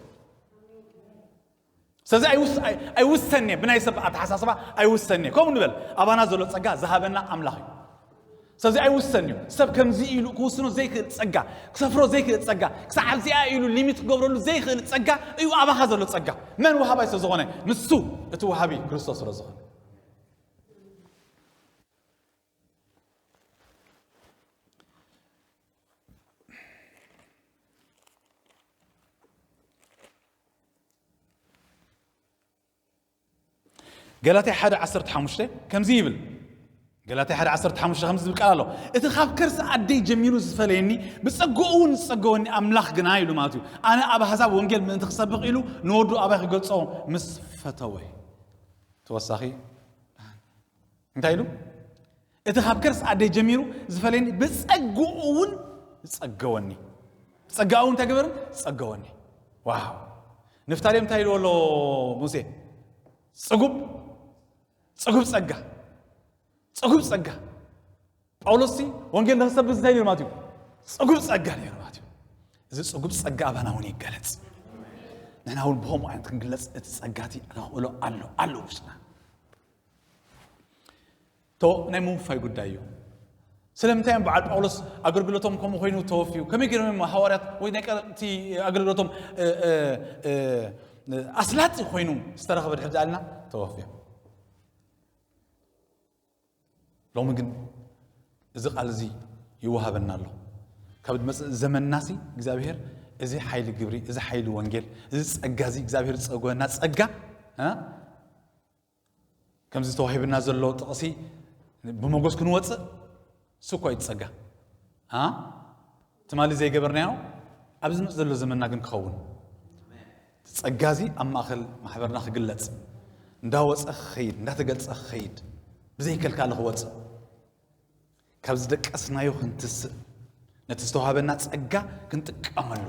ስለዚ ኣይውስ-፣ ኣይ-፣ ኣይውሰን እየ፣ ብናይ ሰብ ኣተሓሳስባ ኣይውሰን እየ። ከምኡ ንበል፣ ኣባና ዘሎ ጸጋ ዝሃበና ኣምላኽ እዩ። ስለዚ ኣይውሰን እዩ። ሰብ ከምዚ ኢሉ ክውስኖ ዘይክእል ጸጋ፣ ክሰፍሮ ዘይክእል ጸጋ፣ ክሳዕ ኣብዚኣ ኢሉ ሊሚት ክገብረሉ ዘይክእል ጸጋ እዩ ኣባኻ ዘሎ ጸጋ። መን ወሃባይ ስለ ዝኾነ? ንሱ እቲ ወሃቢ ክርስቶስ ስለ ዝኾነ። ገላትያ ሓደ ዓሰርተ ሓሙሽተ ከምዚ ይብል። ገላትያ ሓደ ዓሰርተ ሓሙሽተ ከምዚ ዝብል ቃል ኣሎ። "እቲ ካብ ከርሲ ኣደይ ጀሚሩ ዝፈለየኒ፣ ብጸግኡ እውን ዝጸገወኒ ኣምላኽ ግና" ኢሉ ማለት እዩ። "ኣነ ኣብ ኣሕዛብ ወንጌል ምእንቲ ክሰብኽ ኢሉ ንወዱ ኣባይ ክገልጾ ምስ ፈተወ" እዩ። ተወሳኺ እንታይ ኢሉ? "እቲ ካብ ከርሲ ኣደይ ጀሚሩ ዝፈለየኒ፣ ብጸግኡ እውን ዝጸገወኒ." ብጸጋኡ እንታይ ገበርን? ዝጸገወኒ። ዋው! ንፍታሌም እንታይ ኢልዎ ኣሎ ሙሴ? "ጽጉብ፣ ጽጉብ ጸጋ፣ ጽጉብ ጸጋ።" ጳውሎስ ሲ ወንጌል ንኽሰብክ እንታይ ነይሩ ማለት እዩ? ጽጉብ ጸጋ ነይሩ ማለት እዩ። እዚ ጽጉብ ጸጋ ኣባና እውን ይገለጽ። ንሕና እውን ብኸምኡ ዓይነት ክንግለጽ እቲ ጸጋ እቲ ተኽእሎ ኣሎ፣ ኣሎ ውሽጥና። እቶ ናይ ምውፋይ ጉዳይ እዩ። ስለምንታይ እዮም በዓል ጳውሎስ ኣገልግሎቶም ከምኡ ኮይኑ ተወፍዩ? ከመይ ገይሮም እዮም ሃዋርያት ወይ ናይ ቀደምቲ ኣገልግሎቶም፣ እ፣ እ፣ እ፣ ኣስላጢ ኮይኑ ዝተረኽበ ድሕር ደኣልና ተወፍዮም? ሎሚ ግን እዚ ቃል እዚ ይወሃበና ኣሎ። ካብ ዝመጽእ ዘመንናሲ እግዚኣብሔር እዚ ሓይሊ ግብሪ፣ እዚ ሓይሊ ወንጌል፣ እዚ ጸጋ እዚ እግዚኣብሔር ዝጸጎበና ጸጋ፣ እ፣ ከምዚ ተዋሂብና ዘሎ ጥቕሲ ብመጎስ ክንወጽእ እሱ እኮ እዩ ጸጋ። እ፣ ትማሊ ዘይገበርናዮ ኣብዚ ዝመጽእ ዘሎ ዘመንና ግን ክኸውን። እቲ ጸጋ እዚ ኣብ ማእከል ማሕበርና ክግለጽ፣ እንዳወጸ ክኸይድ፣ እንዳተገልጸ ክኸይድ፣ ብዘይከልካለ ክወጽእ፣ ካብ ዝደቀስናዮ ክንትስእ፣ ነቲ ዝተዋህበና ጸጋ ክንጥቀመሉ፣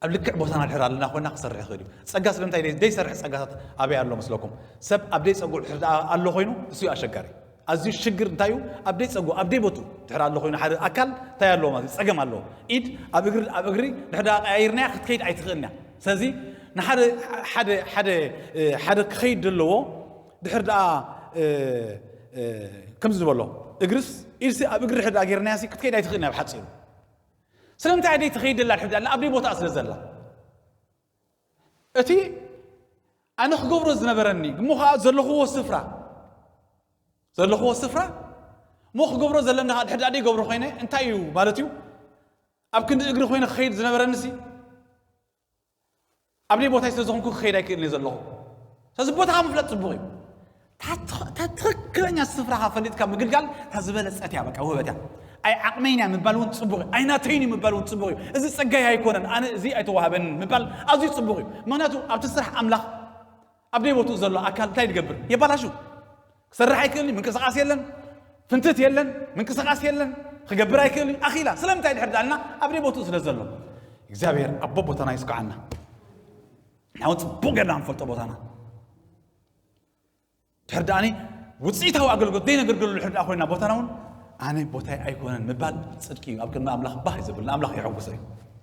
ኣብ ልክዕ ቦታና ድሕር ኣለና ኮይና ክሰርሕ ይኽእል እዩ። ጸጋ ስለምንታይ ደይ-፣ ደይሰርሕ ጸጋታት ኣበይ ኣሎ መስለኩም? ሰብ ኣብ ደይ ጸጉዕ ድሕር ደኣ ኣሎ ኮይኑ፣ እሱ እዩ ኣሸጋሪ። ኣዝዩ ሽግር እንታይ እዩ? ኣብ ደይ ጸጉዕ፣ ኣብ ደይ ቦትኡ ድሕር ኣሎ ኮይኑ፣ ሓደ ኣካል እንታይ ኣለዎ ማለት እዩ? ጸገም ኣለዎ። ኢድ ኣብ እግሪ፣ ኣብ እግሪ ድሕር ደኣ ቀያይርናያ ክትከይድ ኣይትኽእልን እያ። ስለዚ ንሓደ፣ ሓደ፣ ሓደ፣ እ፣ ሓደ ክኸይድ ዘለዎ ድሕር ደኣ፣ እ፣ እ፣ ከምዚ ዝበሎ፣ እግርስ፣ ኢድሲ ኣብ እግሪ ድሕር ደኣ ጌርናያሲ ክትከይድ ኣይትኽእልን እያ ብሓጺሩ። ስለምንታይ ደይ ትኸይድ ዘላ ድሕር ደኣ ኣብ ደይ ቦታኣ ስለ ዘላ? እቲ ኣነ ክገብሮ ዝነበረኒ፣ እሞ ኸዓ ዘለኽዎ ስፍራ፣ ዘለኽዎ ስፍራ፣ እሞ ክገብሮ ዘለኒ ኸዓ ድሕር ደኣ ደይ ገብሮ ኮይነ፣ እንታይ እዩ ማለት እዩ? ኣብ ክንዲ እግሪ ኮይነ ክኸይድ ዝነበረኒሲ፣ ኣብ ደይ ቦታይ ስለ ዝኾንኩ ክኸይድ ኣይክእልን እየ ዘለኹ። ስለዚ ቦታኻ ምፍላጥ ጽቡቕ እዩ። እታ ትኽ-፣ እታ ትኽክለኛ ስፍራኻ ፈሊጥካ ምግልጋል እታ ዝበለጸት እያ፣ በቃ ውህበት እያ። ኣይ ዓቕመይን እያ ምባል እውን ጽቡቕ እዩ። ኣይ ናተይን እዩ ምባል እውን ጽቡቕ እዩ። እዚ ጸጋይ ኣይኮነን፣ ኣነ እዚ ኣይተዋህበንን ምባል ኣዝዩ ጽቡቕ እዩ። ምኽንያቱ ኣብቲ ስራሕ ኣምላኽ ኣብ ደይ ቦትኡ ዘሎ ኣካል እንታይ ይገብር? የባላሹ። ክሰርሕ ኣይክእልን እዩ፣ ምንቅስቓስ የለን፣ ፍንትት የለን፣ ምንቅስቓስ የለን፣ ክገብር ኣይክእልን እዩ። ኣኺላ ስለምንታይ ድሕር ዳልና ኣብ ደይ ቦትኡ ስለ ዘሎ። እግዚኣብሔር ኣብ ቦታና ይስኩዓና። ንሕና እውን ጽቡቕ ጌርና ክንፈልጦ ቦታና። ድሕር ደኣኒ ውጽኢታዊ ኣገልግሎት ዘይነገልግለሉ ድሕር ደኣ ኮይና ቦታና እውን ኣነ ቦታይ ኣይኮነን ምባል ጽድቂ እዩ። ኣብ ቅድሚ ኣምላኽ ባህ እዩ ዘብል፣ ንኣምላኽ የሐጉሶ እዩ።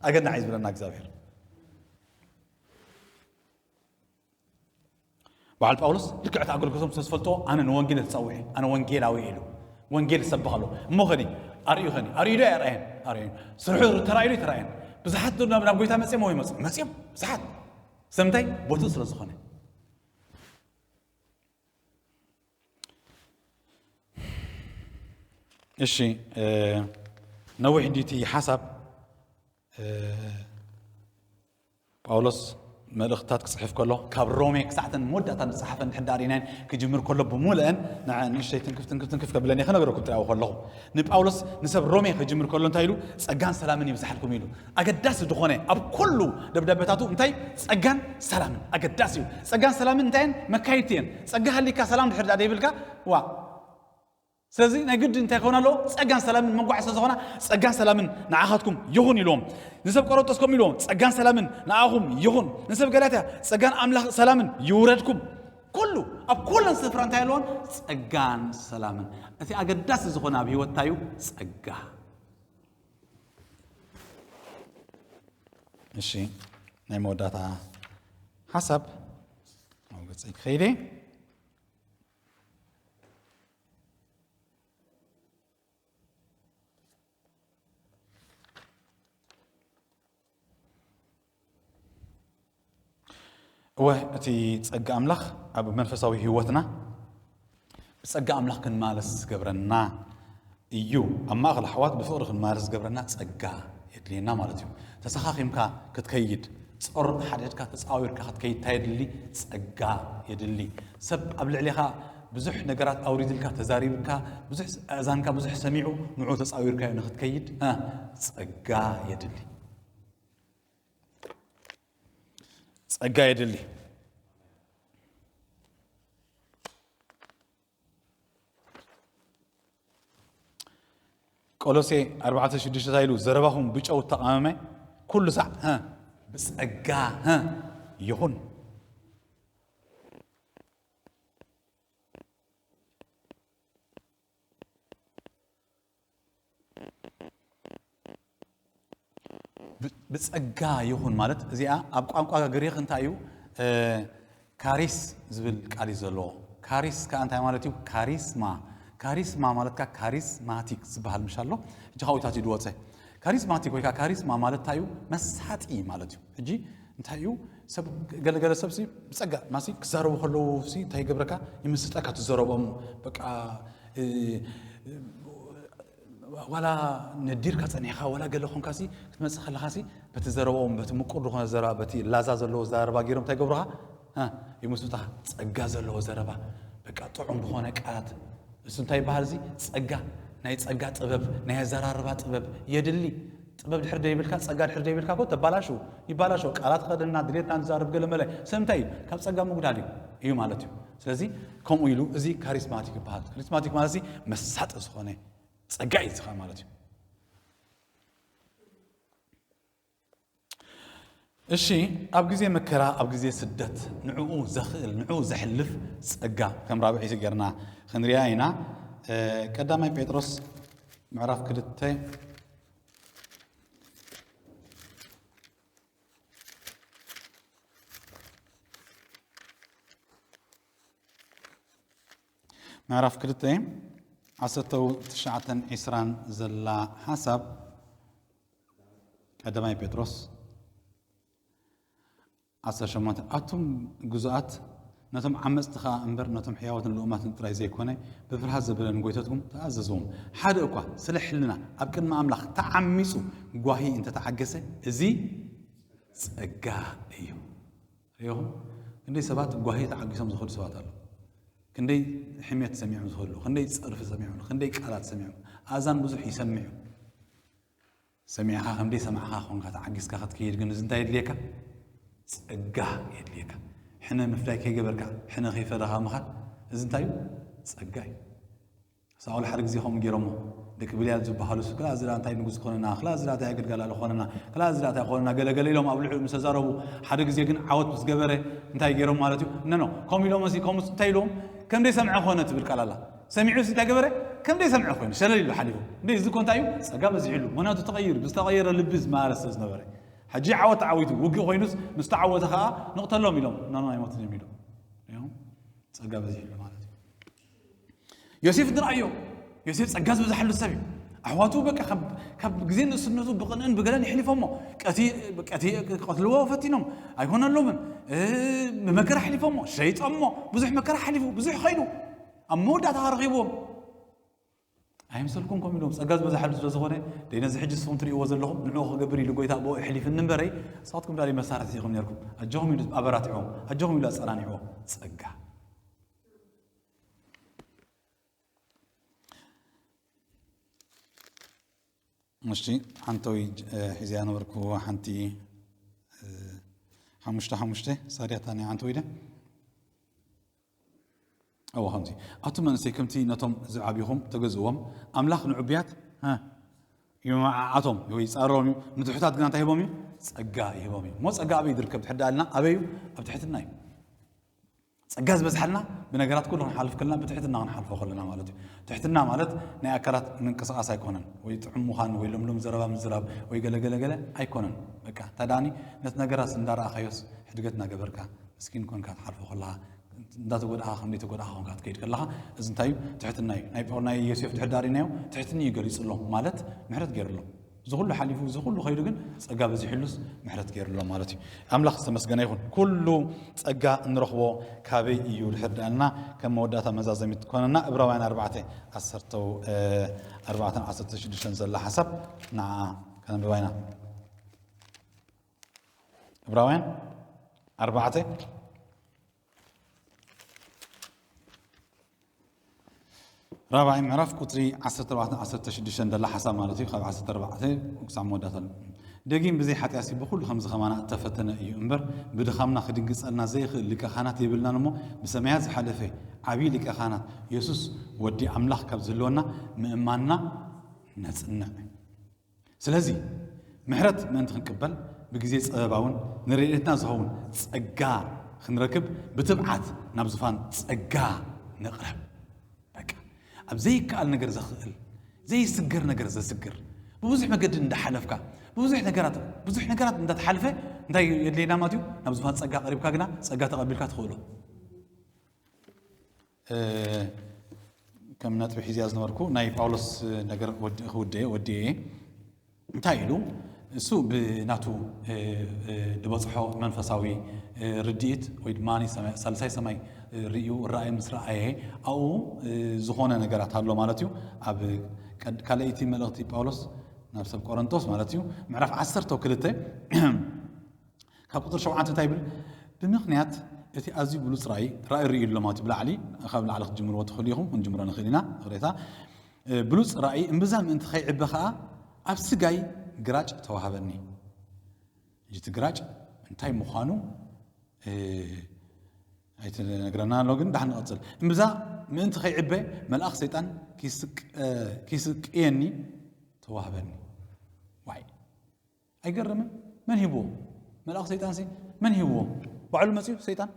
ኣገናዕ እዩ ዝብለና እግዚኣብሔር። በዓል ጳውሎስ ልክዕ እቲ ኣገልግሎቶም ስለ ዝፈልጥዎ፣ ኣነ ንወንጌል ተጸዊዐ፣ ኣነ ወንጌላዊ ኢሉ ወንጌል ዝሰብኽ ኣሎ። እሞ ኸዲ ኣርእዩ ኸዲ ኣርእዩ ዶ ኣይኣርኣየን? ኣርእዩ። ስርሑ ተራእዩ ዶ ኣይተራእየን? ብዙሓት ዶ ናብ ናብ ጎይታ መጽዮም ወይ መጽ መጽዮም ብዙሓት። ስለምንታይ? ቦትኡ ስለ ዝኾነ። እሺ፣ ነዊሕ ድዩ እቲ ሓሳብ? ጳውሎስ መልእኽትታት ክጽሕፍ ከሎ ካብ ሮሜ ክሳዕተን መወዳእታን ዝጸሓፈን ድሕር ዳኣ ርኢናየን ክጅምር ከሎ ብምልአን ንዓ ንእሽተይ ትንክፍ ትንክፍ ትንክፍ ከብለን እየ ክነግረኩም ትርኣው ከለኹ ንጳውሎስ ንሰብ ሮሜ ክጅምር ከሎ እንታይ ኢሉ ጸጋን ሰላምን ይብዝሓልኩም ኢሉ ኣገዳሲ ዝኾነ ኣብ ኩሉ ደብዳቤታቱ እንታይ ጸጋን ሰላምን ኣገዳሲ እዩ ጸጋን ሰላምን እንታየን መካይድቲ እየን ጸጋ ሃሊካ ሰላም ድሕር ዳኣ ደይብልካ ዋ ስለዚ ናይ ግድን እንታይ ክኾን ኣለዎ? ጸጋን ሰላምን መጓዕ ስለ ዝኾና ጸጋን ሰላምን ንዓኻትኩም ይኹን ኢልዎም። ንሰብ ቆሮንጦስ ከምኡ ኢልዎም፣ ጸጋን ሰላምን ንኣኹም ይኹን። ንሰብ ገላትያ ጸጋን ኣምላኽ ሰላምን ይውረድኩም። ኩሉ ኣብ ኩለን ስፍራ እንታይ ኣለዎን? ጸጋን ሰላምን። እቲ ኣገዳሲ ዝኾነ ኣብ ህይወት እንታይ እዩ? ጸጋ። እሺ ናይ መወዳእታ ሓሳብ ኣብ ገጸይ ክኸይደ እወ እቲ ጸጋ ኣምላኽ ኣብ መንፈሳዊ ህይወትና ብጸጋ ኣምላኽ ክንማለስ ዝገብረና እዩ ኣብ ማእኸል ኣሕዋት ብፍቕሪ ክንማለስ ዝገብረና ጸጋ የድልየና ማለት እዩ ተሰኻኺምካ ክትከይድ ጾር ሓድሕድካ ተጻዊርካ ክትከይድ እንታይ የድሊ ጸጋ የድሊ ሰብ ኣብ ልዕሌኻ ብዙሕ ነገራት ኣውሪድልካ ተዛሪብካ ብዙሕ ኣእዛንካ ብዙሕ ሰሚዑ ንዑ ተጻዊርካዮ ንክትከይድ ጸጋ የድሊ ጸጋ የድሊ ቆሎሴ ኣርባዕተ ሽዱሽተ እንታይ ኢሉ ዘረባኹም ብጨው ተቃመመ ኩሉ ሳዕ ብጸጋ ይኹን ብጸጋ ይኹን ማለት እዚኣ ኣብ ቋንቋ ግሪክ እንታይ እዩ ካሪስ ዝብል ቃል እዩ ዘለዎ ካሪስ ከዓ እንታይ ማለት እዩ ካሪስማ ካሪስማ ማለት ከዓ ካሪስማቲክ ዝበሃል ምሽ ኣሎ ሕጂ ካብኡታት እዩ ዝወፀ ካሪስማቲክ ወይ ከዓ ካሪስማ ማለት እንታይ እዩ መሳጢ ማለት እዩ ሕጂ እንታይ እዩ ሰብ ገለገለ ሰብ ብፀጋ ማሲ ክዛረቡ ከለዉ እንታይ ይገብረካ ይምስጠካ ትዘረቦም በቃ ዋላ ነዲርካ ጸኒሕካ ዋላ ገለ ኾንካሲ ክትመጽእ ከለኻሲ በቲ ዘረባኦም በቲ ምቁር ዝኾነ ዘረባ በቲ ላዛ ዘለዎ ዘረባ ገይሮም እንታይ ገብሩኻ ይምስጡኻ ጸጋ ዘለዎ ዘረባ በቃ ጥዑም ዝኾነ ቃላት እሱ እንታይ ይበሃል እዚ ጸጋ ናይ ጸጋ ጥበብ ናይ ኣዘራርባ ጥበብ የድሊ ጥበብ ድሕር ደይብልካ ጸጋ ድሕር ደይብልካ ኮ ተባላሹ ይባላሾ ቃላት ኸደና ድሌትና ንዛረብ ገለ መለ ሰብ እንታይ እዩ ካብ ጸጋ ምጉዳል እዩ እዩ ማለት እዩ ስለዚ ከምኡ ኢሉ እዚ ካሪስማቲክ ይበሃል። ካሪስማቲክ ማለት እዚ መሳጢ ዝኾነ ጸጋ እዩ ዝኻ ማለት እዩ። እሺ ኣብ ግዜ መከራ ኣብ ግዜ ስደት ንዕኡ ዘኽእል ንዕኡ ዘሕልፍ ጸጋ ከም ራብዒቲ ጌርና ክንሪኣ ኢና። ቀዳማይ ጴጥሮስ ምዕራፍ ክልተ ምዕራፍ ክልተ ዓሰርተ ትሽዓተን ዒስራን ዘላ ሓሳብ ቀዳማይ ጴጥሮስ ዓሰርተ ሸሞንተ ኣቱም ግዙኣት ነቶም ዓመፅቲ ኸዓ እምበር ነቶም ሕያዋትን ልኡማትን ጥራይ ዘይኮነ ብፍርሃት ዘበለ ንጎይተትኩም ተኣዘዝዎም ሓደ እኳ ስለ ሕልና ኣብ ቅድሚ ኣምላኽ ተዓሚፁ ጓሂ እንተተዓገሰ እዚ ጸጋ እዩ ሪኹም ክንደይ ሰባት ጓሂ ተዓጊሶም ዝኸዱ ሰባት ኣለዉ ክንደይ ሕሜት ሰሚዖም ዝኸዱ ክንደይ ፀርፊ ሰሚዖም ክንደይ ቃላት ሰሚዖም ኣእዛን ብዙሕ ይሰምዕ እዩ ሰሚዕኻ ከም ደይሰማዕኻ ኾንካ ተዓጊስካ ክትከይድ ግን እዚ እንታይ የድልየካ? ጸጋ የድልየካ። ሕነ ምፍላይ ከይገበርካ ሕነ ከይፈለኻ ምኻድ እዚ እንታይ እዩ? ጸጋ እዩ። ሳኦል ሓደ ግዜ ከምኡ ገይሮሞ ደቂ ብልያል ዝበሃሉ ሱ ክላ እዚ እንታይ ንጉስ ኮነና ክላ እዚ እንታይ ኣገልጋላሊ ኮነና ክላ እዚ እንታይ ኮነና ገለገለ ኢሎም ኣብ ልዕሊኡ ምስ ተዛረቡ ሓደ ግዜ ግን ዓወት ምስ ገበረ እንታይ ገይሮም ማለት እዩ? ነኖ ከምኡ ኢሎም እዚ ከምኡ እንታይ ኢሎም ከም ደይሰምዐ ኮነ ትብል ቃል ኣላ። ሰሚዑ እንታይ ገበረ? ከም ደይሰምዐ ኮይኑ ሸለል ኢሉ ሓሊፉ። እንደ እዚ እኮ እንታይ እዩ? ጸጋ በዚሕሉ። ምክንያቱ ተቐይሩ፣ ብዝተቐየረ ልቢ ዝመላለስ ስለ ዝነበረ። ሕጂ ዓወት ተዓዊቱ፣ ውግእ ኮይኑስ ምስ ተዓወተ ከኣ ንቕተሎም ኢሎም። ኖ ኖ ኣይሞትን እዮም ኢሎም። እዮም። ጸጋ በዚሕሉ ማለት እዩ። ዮሴፍ ንርኣዮ። ዮሴፍ ጸጋ ዝበዝሓሉ ሰብ እዩ። ኣሕዋቱ በቃ ካብ፣ ካብ ግዜ ንእስነቱ ብቕንእን ብገለን ይሕሊፎሞ። ቀቲ-፣ ቀቲ-፣ ክቐትልዎ ፈቲኖም። ኣይኮነሎምን። እ፣ ብመከራ ኣሕሊፎሞ። ሸይጦሞ። ብዙሕ መከራ ሓሊፉ። ብዙሕ ኸይዱ። ኣብ መወዳእታ ረኺብዎም። ኣይምሰልኩም ከምኡ ኢሎም። ጸጋ ዝበዝሓሉ ስለ ዝኾነ፣ ደይ ነዚ ሕጂ ንስኹም ትርእይዎ ዘለኹም፣ ንዕኡ ክገብር ኢሉ ጎይታ ብኡ የሕሊፍኒ እምበረይ፣ ንስኻትኩም ዳኣ መሳርሕቲ ኢኹም ነርኩም። ኣጆኹም ኢሉ ኣበራቲዕዎም። ኣጆኹም ኢሉ ኣጸናኒዕዎም። ጸጋ። እሺ፣ ሓንተወይ፣ እ፣ ሒዘያ ነበርኩ፣ ሓንቲ፣ እ፣ ሓሙሽተ ሓሙሽተ፣ ሳድያታ ናይ ሓንተወይ ደ? እወ፣ ከምዚ። ኣቱም መንእሰይ፣ ከምቲ ነቶም ዝዓብኹም ተገዝእዎም፣ ኣምላኽ ንዕቡያት፣ እ፣ ይመዓዓቶም ወይ ይጻረሮም እዩ፣ ንትሑታት ግና እንታይ ይህቦም እዩ? ጸጋ ይህቦም እዩ። እሞ ጸጋ ኣበይ እዩ ዝርከብ? ትሕዳ ኣልና፣ ኣበይ እዩ? ኣብ ትሕትና እዩ። ጸጋ ዝበዝሓልና ብነገራት ኩሉ ክንሓልፍ ከለና፣ ብትሕትና ክንሓልፎ ከለና ማለት እዩ። ትሕትና ማለት ናይ ኣካላት ምንቅስቓስ ኣይኮነን፣ ወይ ጥዑም ምዃን፣ ወይ ለምለም ዘረባ ምዝራብ፣ ወይ ገለ ገለ ገለ ኣይኮነን። በቃ፣ ተዳኒ ነቲ ነገራት እንዳረኣኻዮስ ሕድገት እናገበርካ፣ ምስኪን ኮንካ ትሓልፎ ከለኻ፣ እንዳተጎድኣኻ፣ ከም ዘይተጎድኣኻ ኮንካ ትከይድ ከለኻ፣ እዚ እንታይ እዩ? ትሕትና እዩ። ናይ ጳው-፣ ናይ ዮሴፍ ትሕዳሪናዮ ትሕትና እዩ ገሊጹሎም፣ ማለት ምሕረት ገይሩሎም። እዚ ኩሉ ሓሊፉ፣ እዚ ኩሉ ከይዱ ግን ጸጋ በዚሕሉስ ምሕረት ገይሩሎም ማለት እዩ። ኣምላኽ ዝተመስገነ ይኹን። ኩሉ ጸጋ እንረኽቦ ካበይ እዩ ድሕር ዳኣልና፣ ከም መወዳእታ መዛዘሚት ትኮነና፣ ዕብራውያን ኣርባዕተ ዓሰርተ፣ እ፣ ኣርባዕተን ዓሰርተ ሽዱሽተን ዘላ ሓሳብ ንዓ ከነንብባ ኢና። ዕብራውያን ኣርባዕተ ራብዓይ ምዕራፍ ቁጽሪ ዓሰርተ ኣርባዕተ ዓሰርተ ሽዱሽተ ደላ ሓሳብ ማለት እዩ። ካብ ዓሰርተ ኣርባዕተ ክሳብ መወዳእታ ኣሎ። ደጊም ብዘይ ሓጢኣትሲ ብኹሉ ከምዚ ከማና እተፈተነ እዩ እምበር፣ ብድኻምና ክድንግጸልና ዘይኽእል ሊቀ ካህናት የብልናን እሞ፣ ብሰማያት ዝሓለፈ ዓብዪ ሊቀ ካህናት የሱስ ወዲ ኣምላኽ ካብ ዝህልወና ምእማንና ነጽንዕ። ስለዚ ምሕረት ምእንቲ ክንቅበል፣ ብግዜ ጸበባ እውን ንረድኤትና ዝኸውን ጸጋ ክንረክብ ብትብዓት ናብ ዙፋን ጸጋ ንቕረብ። በቃ፣ ኣብ ዘይከኣል ነገር ዘኽእል፣ ዘይስገር ነገር ዘስግር፣ ብብዙሕ መገዲ እንዳሓለፍካ፣ ብብዙሕ ነገራት፣ ብዙሕ ነገራት እንዳተሓልፈ እንታይ የድልየና ማለት እዩ? ናብ ዙፋን ጸጋ ቀሪብካ ግና ጸጋ ተቐቢልካ ትኽእሎ። እ፣ ከም ነጥቢ ሒዝያ ዝነበርኩ ናይ ጳውሎስ ነገር ወድ-፣ ክውድእ እየ፣ ወዲኤ እየ። እንታይ ኢሉ? እሱ ብናቱ፣ እ፣ እ፣ ዝበጽሖ መንፈሳዊ፣ እ፣ ርድኢት ወይ ድማ ናይ ሰማይ-፣ ሳልሳይ ሰማይ፣ እ፣ ርእዩ፣ ራእይ ምስ ረኣየ ኣብኡ፣ እ፣ ዝኾነ ነገራት ኣሎ ማለት እዩ። ኣብ ቀድ-፣ ካልኣይቲ መልእኽቲ ጳውሎስ ናብ ሰብ ቆረንቶስ ማለት እዩ፣ ምዕራፍ ዓሰርተ ክልተ ካብ ቁጽሪ ሸውዓተ እንታይ ይብል? ብምኽንያት እቲ ኣዝዩ ብሉጽ ራእይ፣ ራእይ ርእዩ ኣሎ ማለት እዩ። ብላዕሊ፣ ካብ ላዕሊ ክትጅምርዎ ትኽእሉ ኢኹም፣ ክንጅምሮ ንኽእል ኢና። ይቕሬታ። እ፣ ብሉጽ ራእይ እምብዛ ምእንቲ ከይዕበ ኸኣ ኣብ ስጋይ ግራጭ ተዋህበኒ። ሕጂ እቲ ግራጭ እንታይ ምዃኑ፣ እ፣ ኣይትነግረና ኣሎ፣ ግን ዳሕን ንቐጽል። እምብዛ ምእንቲ ከይዕበ መልኣኽ ሰይጣን ኪስቅ-፣ እ፣ ኪስቅየኒ ተዋህበኒ። ዋይ። ኣይገርምን? መን ሂብዎ? መልኣኽ ሰይጣንሲ መን ሂብዎ? ባዕሉ መጺኡ ሰይጣን?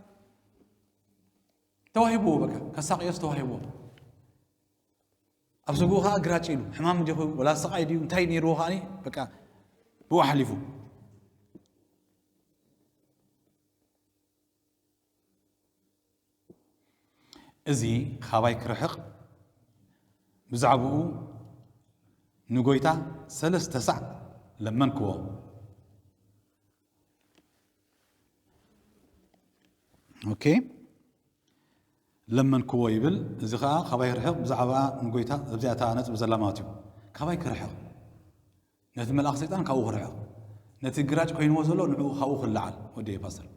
ተዋሂብዎ፣ በቃ፣ ከሳቕዮስ ተዋሂብዎ። ኣብ ስግኡ ኸዓ ግራጭ ኢሉ፣ ሕማም ድዩ፣ ወላ ስቓይ ድዩ፣ እንታይ ነይርዎ ኸዓ፣ በቃ፣ ብኡ ሓሊፉ። እዚ ኻባይ ክርሕቕ ብዛዕባኡ ንጎይታ ሰለስተ ሳዕ ለመንክዎ። ኦኬ፣ ለመንክዎ ይብል። እዚ ኸዓ ኻባይ ክርሕቕ ብዛዕባ ንጎይታ፣ ኣብዚኣ እታ ነጥቢ ዘላ ማለት እዩ። ካባይ ክርሕቕ፣ ነቲ መልኣኽ ሰይጣን ካብኡ ክርሕቕ፣ ነቲ ግራጭ ኮይንዎ ዘሎ ንዕኡ ካብኡ ክለዓል። ወዲ ፓስተር።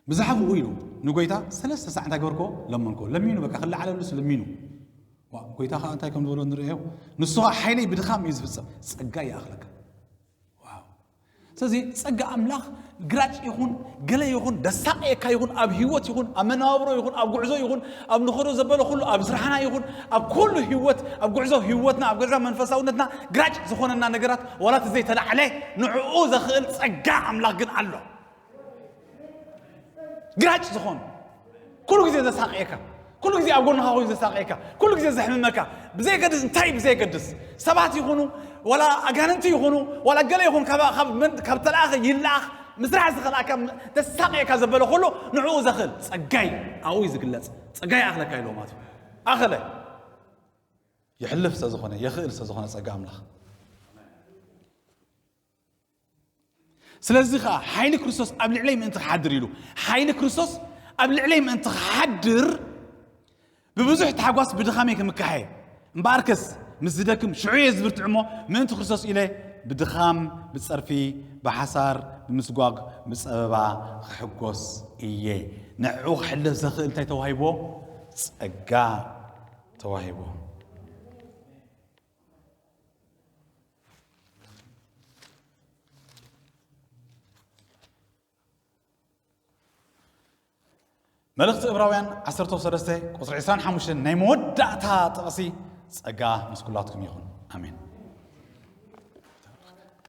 ብዛዕባኡ ኢሉ ንጎይታ ሰለስተ ሳዕ እንታይ ገበርክዎ? ለመንክዎ። ለሚኑ፣ በቃ፣ ክለዓለሉስ ለሚኑ። ዋ፣ ጎይታ ኸዓ እንታይ ከም ዝበሎ ንርእዮ። ንሱ ኸዓ ሓይለይ ብድኻም እዩ ዝፍጸም፣ ጸጋ ይኣኽለካ። ዋው። ስለዚ ጸጋ ኣምላኽ ግራጭ ይኹን፣ ገለ ይኹን፣ ደሳቀየካ ይኹን፣ ኣብ ህይወት ይኹን፣ ኣብ መነባብሮ ይኹን፣ ኣብ ጉዕዞ ይኹን፣ ኣብ ንኸዶ ዘበለ ኩሉ፣ ኣብ ስራሕና ይኹን፣ ኣብ ኩሉ ህይወት፣ ኣብ ጉዕዞ ህይወትና፣ ኣብ ጉዕዞ መንፈሳውነትና ግራጭ ዝኾነና ነገራት፣ ዋላ እቲ ዘይተላዕለ ንዕኡ ዘኽእል ጸጋ ኣምላኽ ግን ኣሎ። ግራጭ ዝኾን፣ ኩሉ ግዜ ዘሳቕየካ፣ ኩሉ ግዜ ኣብ ጎንኻ ኮይኑ ዘሳቕየካ፣ ኩሉ ግዜ ዘሕምመካ፣ ብዘየገድስ፣ እንታይ ብዘየገድስ፣ ሰባት ይኹኑ፣ ዋላ ኣጋንንቲ ይኹኑ፣ ዋላ ገለ ይኹን፣ ካብ፣ ካብ መን-፣ ካብ ተለኣኸ ይለኣኽ፣ ምስራሕ ዝኽእልካ፣ ተሳቕየካ ዘበለ ኩሉ ንዕኡ ዘኽእል ጸጋይ ኣብኡ እዩ ዝግለጽ። ጸጋይ ኣኽለካ ኢልዎ ማለት እዩ። ኣኸለ። ይሕልፍ ስለ ዝኾነ፣ የኽእል ስለ ዝኾነ ጸጋ ኣምላኽ። ስለዚ ኸኣ ሓይሊ ክርስቶስ ኣብ ልዕለይ ምእንቲ ክሓድር ኢሉ፣ ሓይሊ ክርስቶስ ኣብ ልዕለይ ምእንቲ ክሓድር ብብዙሕ ታሕጓስ ብድኻመይ ክምካሐ እምበኣርከስ ምስ ዝደክም ሽዑ እየ ዝብርትዕ እሞ ምእንቲ ክርስቶስ ኢለ ብድኻም፣ ብጸርፊ፣ ብሓሳር፣ ብምስጓግ፣ ብጸበባ ክሕጎስ እየ። ንዕኡ ክሕልፍ ዘኽእል እንታይ ተዋሂብዎ? ጸጋ ተዋሂብዎ። መልእኽቲ ዕብራውያን ዓሰርተ ሰለስተ ቁጽሪ ዕስራን ሓሙሽተን ናይ መወዳእታ ጥቕሲ፣ ጸጋ ምስ ኩላትኩም ይኹን። ኣሜን።